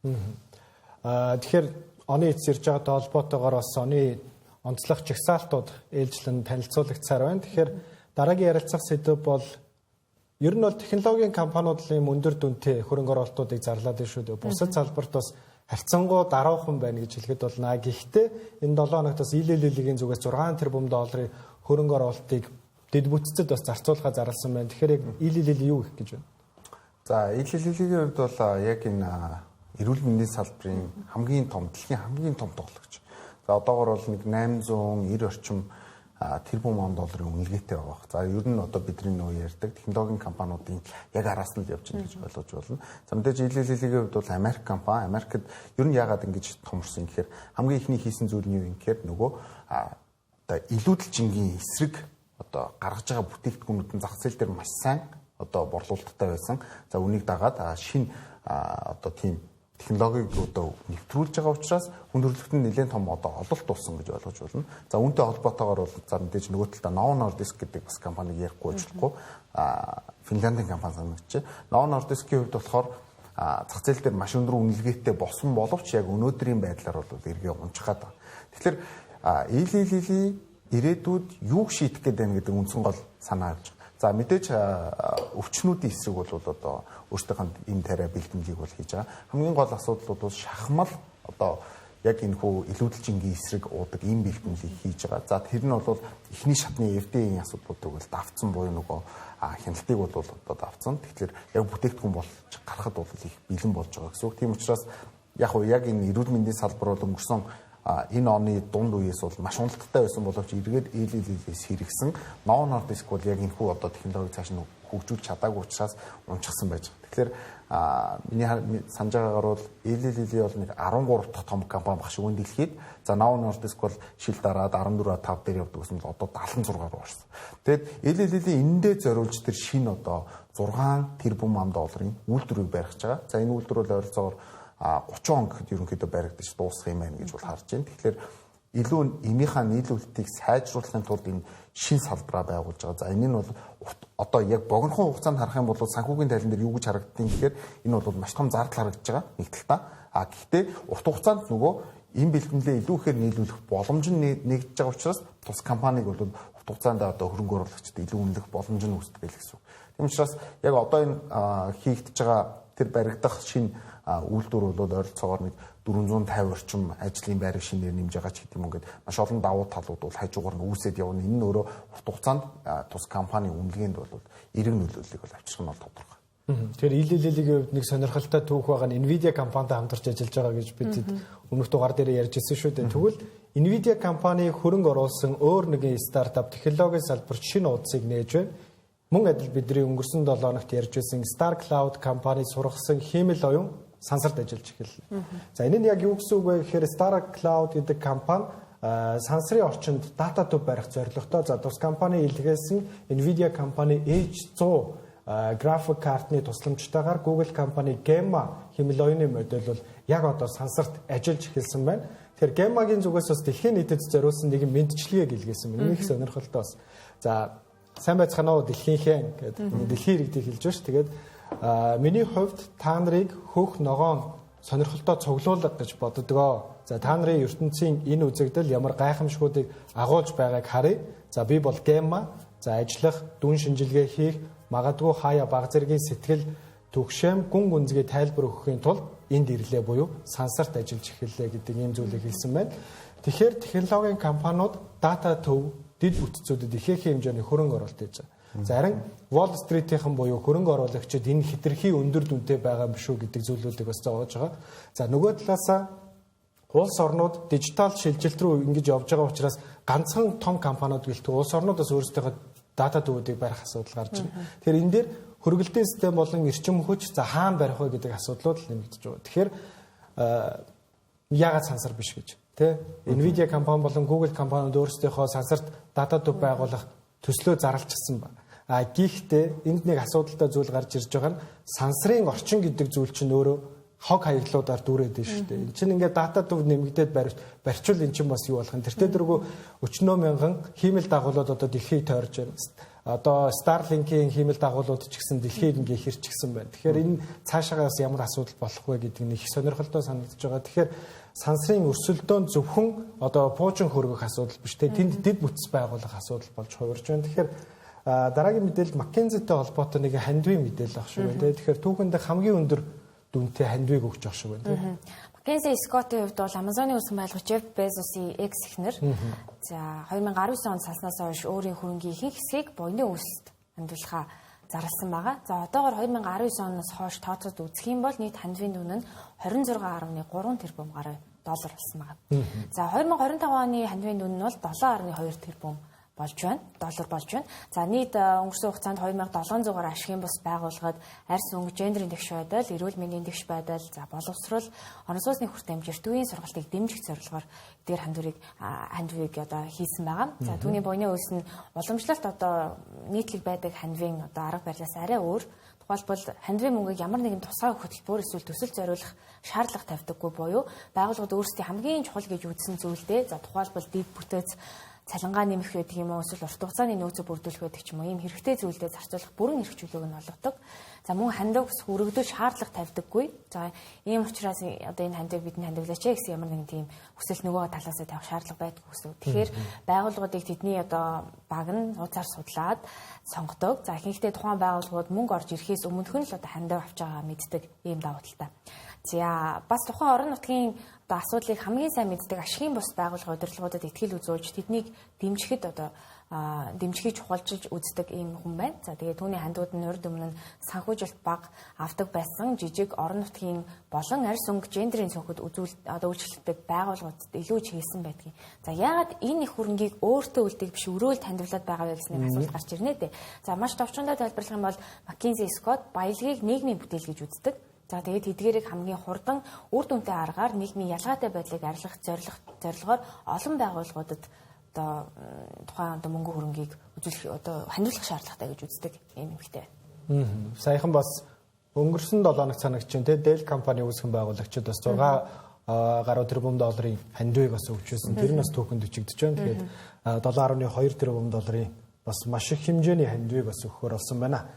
Тэгэхээр оны эц ирж байгаатай холбоотойгоор бас оны онцлог жагсаалтууд ээлжлэн танилцуулагдсаар байна. Тэгэхээр дараагийн ярилцах сэдэв бол ер нь бол технологийн компаниуд ийм өндөр дүнтэй хөрөнгө оруулалтуудыг зарлаад байна шүү дээ. Бусад салбарт бас харьцангуй даруухан байна гэж хэлэхэд болно. Гэхдээ энэ 7 хоногт бас Eli Lilly-гийн зүгээс 6 тэрбум долларын хөрөнгө оруулалтыг дэд бүтцэд бас зарцуулахаа зарласан байна. Тэгэхээр яг Eli Lilly юу гэх гэж байна? За, Eli Lilly-гийн хувьд бол яг энэ эрүүл мэндийн салбарын хамгийн том, дэлхийн хамгийн том тоглогч. За, одоогор бол нэг 890 орчим тэрбум ам долларын үнэлгээтэй байгаа. За, ер нь одоо бидний нөө ярьдаг технологийн компаниудын яг араас нь л явж байна гэж ойлгож байна. За, мэдээж Eli Lilly-гийн хувьд бол Америк компани. Америкт ер нь яагаад ингэж томорсон гэхээр хамгийн эхний хийсэн зүйл нь юу юм гэхээр нөгөө одоо илүүдэл жингийн эсрэг одоо гаргаж байгаа бүтээгдэхүүнүүд нь зах зээл дээр маш сайн одоо борлуулалттай байсан. За, үүнийг дагаад шинэ одоо тийм технологиг одоо нэвтрүүлж байгаа учраас хүн төрөлхтөнд нэлээд том одоо ололт болсон гэж ойлгож байна. За, үүнтэй холбоотойгоор бол, за, мэдээж нөгөө талдаа Novo Nordisk гэдэг бас компаниг ярихгүй байж болохгүй. Финляндийн компани санагдчих. Novo Nordisk-ийн хувьд болохоор зах зээл дээр маш өндөр үнэлгээтэй болсон боловч яг өнөөдрийн байдлаар бол эргээ унчих гээд байгаа. Тэгэхээр Eli Lilly ирээдүйд юуг шийдэх гээд байна гэдэг үндсэн гол санаа авч байгаа. За, мэдээж өвчнүүдийн эсрэг бол одоо өөрсдийнхөө энэ тариа бэлтгэлийг бол хийж байгаа. Хамгийн гол асуудал бол шахмал одоо яг энэ хүү илүүдэл жингийн эсрэг уудаг ийм бэлтгэлийг хийж байгаа. За, тэр нь бол эхний шатны FDA-ийн асуудлуудыг бол давцсан буюу нөгөө хяналтыг бол одоо давцсан. Тэгэхээр яг бүтээгдэхүүн болж гарахад бол их бэлэн болж байгаа гэсэн үг. Тийм учраас яг уу яг энэ эрүүл мэндийн салбар бол өнгөрсөн энэ оны дунд үеэс бол маш уналттай байсан боловч эргээд Eli Lilly-с хэрэгсэн Novo Nordisk бол яг энэ хүү одоо технологиг цааш нь хөгжүүлж чадаагүй учраас унчихсан байж байгаа. Тэгэхээр миний санаж байгаагаар бол Eli Lilly бол нэг 13 дахь том компани баг шиг дэлхийд. За, Novo Nordisk бол шил дараад 14.5 дээр явдаг гэсэн бол одоо 76 руу орсон. Тэгэд Eli Lilly энэндээ зориулж тэр шинэ одоо 6 тэрбум ам долларын үйлдвэрийг барих гэж байгаа. За, энэ үйлдвэр бол ойролцоогоор 30 он гэхэд ерөнхийдөө баригдаж дуусах юм байна гэж бол харж байна. Тэгэхээр илүү эмийнхаа нийлүүлэлтийг сайжруулахын тулд энэ шин салбараа байгуулж байгаа. За, энэ нь бол одоо яг богинохон хугацаанд харах юм бол санхүүгийн тайлан дээр юу гэж харагддаг юм гэхээр энэ бол маш том зардал харагдаж байгаа нэг талдаа. А гэхдээ урт хугацаанд нөгөө энэ бэлтгэлээ илүү ихээр нийлүүлэх боломж нь нэгдэж байгаа учраас тус компаниг бол урт хугацаанд одоо хөрөнгө оруулагчид илүү үнэлэх боломж нь үүсдэг л гэсэн үг. Тийм учраас яг одоо энэ хийгдэж байгаа тэр баригдах шинэ үйлдвэр бол ойролцоогоор нэг 450 орчим ажлын байрыг шинээр нэмж байгаа ч гэдэг юм ингээд маш олон давуу талууд бол хажуугаар нь үүсээд явна. Энэ нь өөрөө урт хугацаанд тус компани үнэлгээнд бол эерэг нөлөөллийг бол авчрах нь бол тодорхой. Тэгэхээр Eli Lilly-гийн хувьд нэг сонирхолтой түүх байгаа нь Nvidia компанитай хамтарч ажиллаж байгаа гэж бид өмнөх дугаар дээр ярьж ирсэн шүү дээ. Тэгвэл Nvidia компани хөрөнгө оруулсан өөр нэгэн стартап технологийн салбарт шинэ уудсыг нээж байна. Мөн адил бидний өнгөрсөн 7 хоногт ярьж байсан Star Cloud компани сургасан хиймэл оюун сансарт ажиллаж эхэллээ. За, энэ нь яг юу гэсэн үг вэ гэхээр Star Cloud гэдэг компани сансрын орчинд дата төв барих зорилготой. За, тус компани илгээсэн Nvidia компани H100 график картны тусламжтайгаар Google компани Gemma хиймэл оюуны модель бол яг одоо сансарт ажиллаж эхэлсэн байна. Тэгэхээр Gemma-гийн зүгээс бас дэлхийн нийтэд зориулсан нэгэн мэндчилгээг илгээсэн байна. Их сонирхолтой бас. За, "Сайн байцгаана уу, дэлхийнхээ" гэдэг дэлхийн иргэдийг хэлж байна ш. Тэгээд "Миний хувьд та нарыг хөх ногоон сонирхолтой цуглуулга гэж боддгоо. За, та нарын ертөнцийн энэ үзэгдэл ямар гайхамшгуудыг агуулж байгааг харъя. За, би бол Gemma. За, ажиллах, дүн шинжилгээ хийх, магадгүй хаяа баг зэргийн сэтгэл түгшээм, гүн гүнзгий тайлбар өгөхийн тулд энд ирлээ буюу сансарт ажиллаж эхэллээ" гэдэг ийм зүйлийг хэлсэн байна. Тэгэхээр технологийн компаниуд дата төв, дэд бүтцүүдэд ихээхэн хэмжээний хөрөнгө оруулалт хийж байгаа. За, харин Wall Street-ийн буюу хөрөнгө оруулагчид энэ хэтэрхий өндөр дүнтэй байгаа юм шүү гэдэг зүйлүүдийг бас зовоож байгаа. За, нөгөө талаасаа улс орнууд дижитал шилжилт рүү ингэж явж байгаа учраас ганцхан том компаниуд гэлтгүй улс орнууд бас өөрсдийнхөө дата төвүүдийг барих асуудал гарч байна. Тэгэхээр энэ дээр хөргөлтийн систем болон эрчим хүч, за, хаана барих вэ гэдэг асуудлууд л нэмэгдэж байгаа. Тэгэхээр яагаад сансар биш гэж, тий? Nvidia компани болон Google компаниуд өөрсдийнхөө сансарт дата төв байгуулах төслөө зарлчихсан ба. А гэхдээ энд нэг асуудалтай зүйл гарч ирж байгаа нь сансрын орчин гэдэг зүйл чинь өөрөө хог хаяглуудаар дүүрээд байна шүү дээ. Энд чинь ингээд дата төв нэмэгдээд барьчвал эн чинь бас юу болох юм. Тэртээ дөрвөө өчнөө мянган хиймэл дагуулууд одоо дэлхийг тойрж байна. Одоо Starlink-ийн хиймэл дагуулууд ч гэсэн дэлхийг ингээ хэрчгсэн байна. Тэгэхээр энэ цаашаагаа бас ямар асуудал болох вэ гэдэг нь их сонирхолтой санагдаж байгаа. Тэгэхээр сансрын өрсөлдөөн зөвхөн одоо пуужин хөргөх асуудал биш те, тэнд дэд бүтц байгуулах асуудал болж хувирж байна. Тэгэхээр дараагийн мэдээлэл McKinsey-тэй холбоотой нэг хандивын мэдээлэл ах шиг байна те. Тэгэхээр түүхэнд хамгийн өндөр дүнтэй хандивыг өгч явах шиг байна те. McKinsey Scott-ийн хувьд бол Amazon-ы үүсгэн байгуулагч Jeff Bezos-ийн экс эхнэр за 2019 онд салснаас хойш өөрийн хөрөнгийн ихэнх хэсгийг буяны үүсэлт хандивлахаа зарласан байгаа. За, одоогор 2019 оноос хойш тооцоод үзэх юм бол нийт хандивын дүн нь 26.3 тэрбум гаруй доллар болсон байгаа. За, 2025 оны хандивын дүн нь бол 7.2 тэрбум болж байна. Доллар болж байна. За, нийт өнгөрсөн хугацаанд 2700 гаруй ашигын бус байгууллагад арьс өнгө, гендрийн тэгш байдал, эрүүл мэндийн тэгш байдал, за, боловсрол, орон сууцны хүртээмж, эрт үеийн сургалтыг дэмжих зорилгоор эдгээр хандивыг одоо хийсэн байгаа. За, түүний буяны үйлс нь уламжлалт одоо нийтлэг байдаг хандивын одоо арга барилаас арай өөр. Тухайлбал, хандивын мөнгийг ямар нэгэн тусгай хөтөлбөр эсвэл төсөл зориулах шаардлага тавьдаггүй буюу байгууллагууд өөрсдийн хамгийн чухал гэж үзсэн зүйлдээ, за, тухайлбал дэд бүтээц, цалингаа нэмэх байдаг юм уу, эсвэл урт хугацааны нөөцөө бүрдүүлэх байдаг ч юм уу, ийм хэрэгтэй зүйлдээ зарцуулах бүрэн эрх чөлөөг нь олгодог. За, мөн хандив ус өргөдөл шаардлага тавьдаггүй. За, ийм учраас одоо энэ хандив бидний хандивлаач гэсэн ямар нэгэн тийм хүсэл нөгөө талаасаа тавих шаардлага байдаггүй гэсэн. Тэгэхээр байгууллагуудыг тэдний одоо баг нь нууцаар судлаад сонгодог. За, ихэнхдээ тухайн байгууллагууд мөнгө орж ирэхээс өмнөхөн л одоо хандив авч байгаа мэддэг ийм давуу талтай. За, бас тухайн орон нутгийн одоо асуудлыг хамгийн сайн мэддэг ашигын бус байгууллага удирдлагуудад итгэл үзүүлж тэднийг дэмжихэд одоо дэмжихийг чухалчилж үздэг ийм хүн байна. За, тэгээ түүний хандууд нь урд өмнө нь санхүүжилт бага авдаг байсан жижиг орон нутгийн болон арьс өнгө, гендрийн цонход үзүүл одоо үйлчлэгдэг байгууллагуудад илүү чиглэсэн байдгийг. За, яагаад энэ их хөрөнгийг өөртөө үлдээх биш өрөөлд хандивлаад байгаа вэ гэсэн нэг асуулт гарч ирнэ дээ. За, маш товчондоо тайлбарлах юм бол McKinsey Scott баялагийг нийгмийн бүтээл гэж үздэг. За, тэгээд тэдгээрийг хамгийн хурдан, үр дүнтэй аргаар нийгмийн ялгаатай байдлыг арилгах зорилгоор олон байгууллагуудад одоо тухайн одоо мөнгө хөрөнгийг үзүүлэх одоо хандивлах шаардлагатай гэж үздэг ийм эмэгтэй байна. Саяхан бас өнгөрсөн 7 хоног санагч чинь те, Dell компани үүсгэн байгуулагчид бас 6 гаруй тэрбум долларын хандивыг бас өгч байсан. Тэр нь бас түүхэнд бичигдэж байна. Тэгэхээр 7.2 тэрбум долларын бас маш их хэмжээний хандивыг бас өгөхөр болсон байна.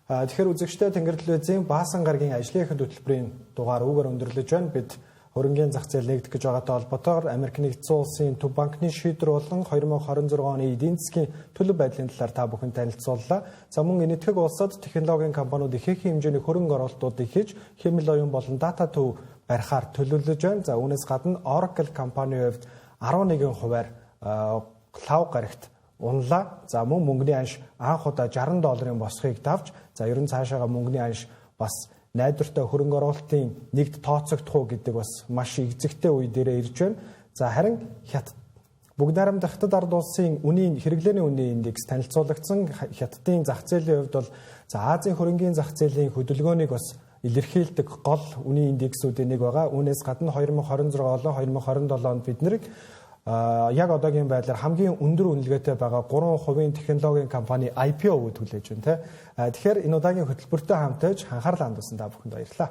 Тэгэхээр үзэгчтэй Тэнгэр телевизийн Баасан гарагийн ажлын эхэнд хөтөлбөрийн дугаар үүгээр өндөрлөж байна. Бид Хөрөнгийн зах зээл нэгдэх гэж байгаатай холбоотойгоор Америк нэгдсэн улсын төв банкны шийдвэр болон 2026 оны эдийн засгийн төлөв байдлын талаар та бүхэн танилцууллаа. За мөн Энэтхэг улсад технологийн компаниуд ихээхэн хэмжээний хөрөнгө оруулалтуудыг хийж хэмэл оюун болон дата төв барихаар төлөвлөж байна. За үүнээс гадна Oracle компанийн хувьд 11 хувиар лав гарагт унлаа. За мөн мөнгөний анш анх удаа 60 долларын босхийг давж, за ерөн цаашаага мөнгөний анш бас найдвартай хөрөнгө оруулалтын нэгд тооцогдох уу гэдэг бас маш игзэгтэй үе дээрээ ирж байна. За харин бүгд найрамдах Хятад ард улсын үнийн хэрэглээний үнийн индекс танилцуулагдсан. Хятадын зах зээлийн хувьд бол за Азийн хөрөнгийн зах зээлийн хөдөлгөөнийг бас илэрхийлдэг гол үнийн индексүүдийн нэг байгаа. Үүнээс гадна 2026 болон 2027 онд бид нэр яг одоогийн байдлаар хамгийн өндөр үнэлгээтэй байгаа 3% технологийн компани IPO-г хүлээж байна те. Тэгэхээр энэ удаагийн хөтөлбөртэй хамт байж анхаарал хандуулсан та бүхэнд баярлалаа.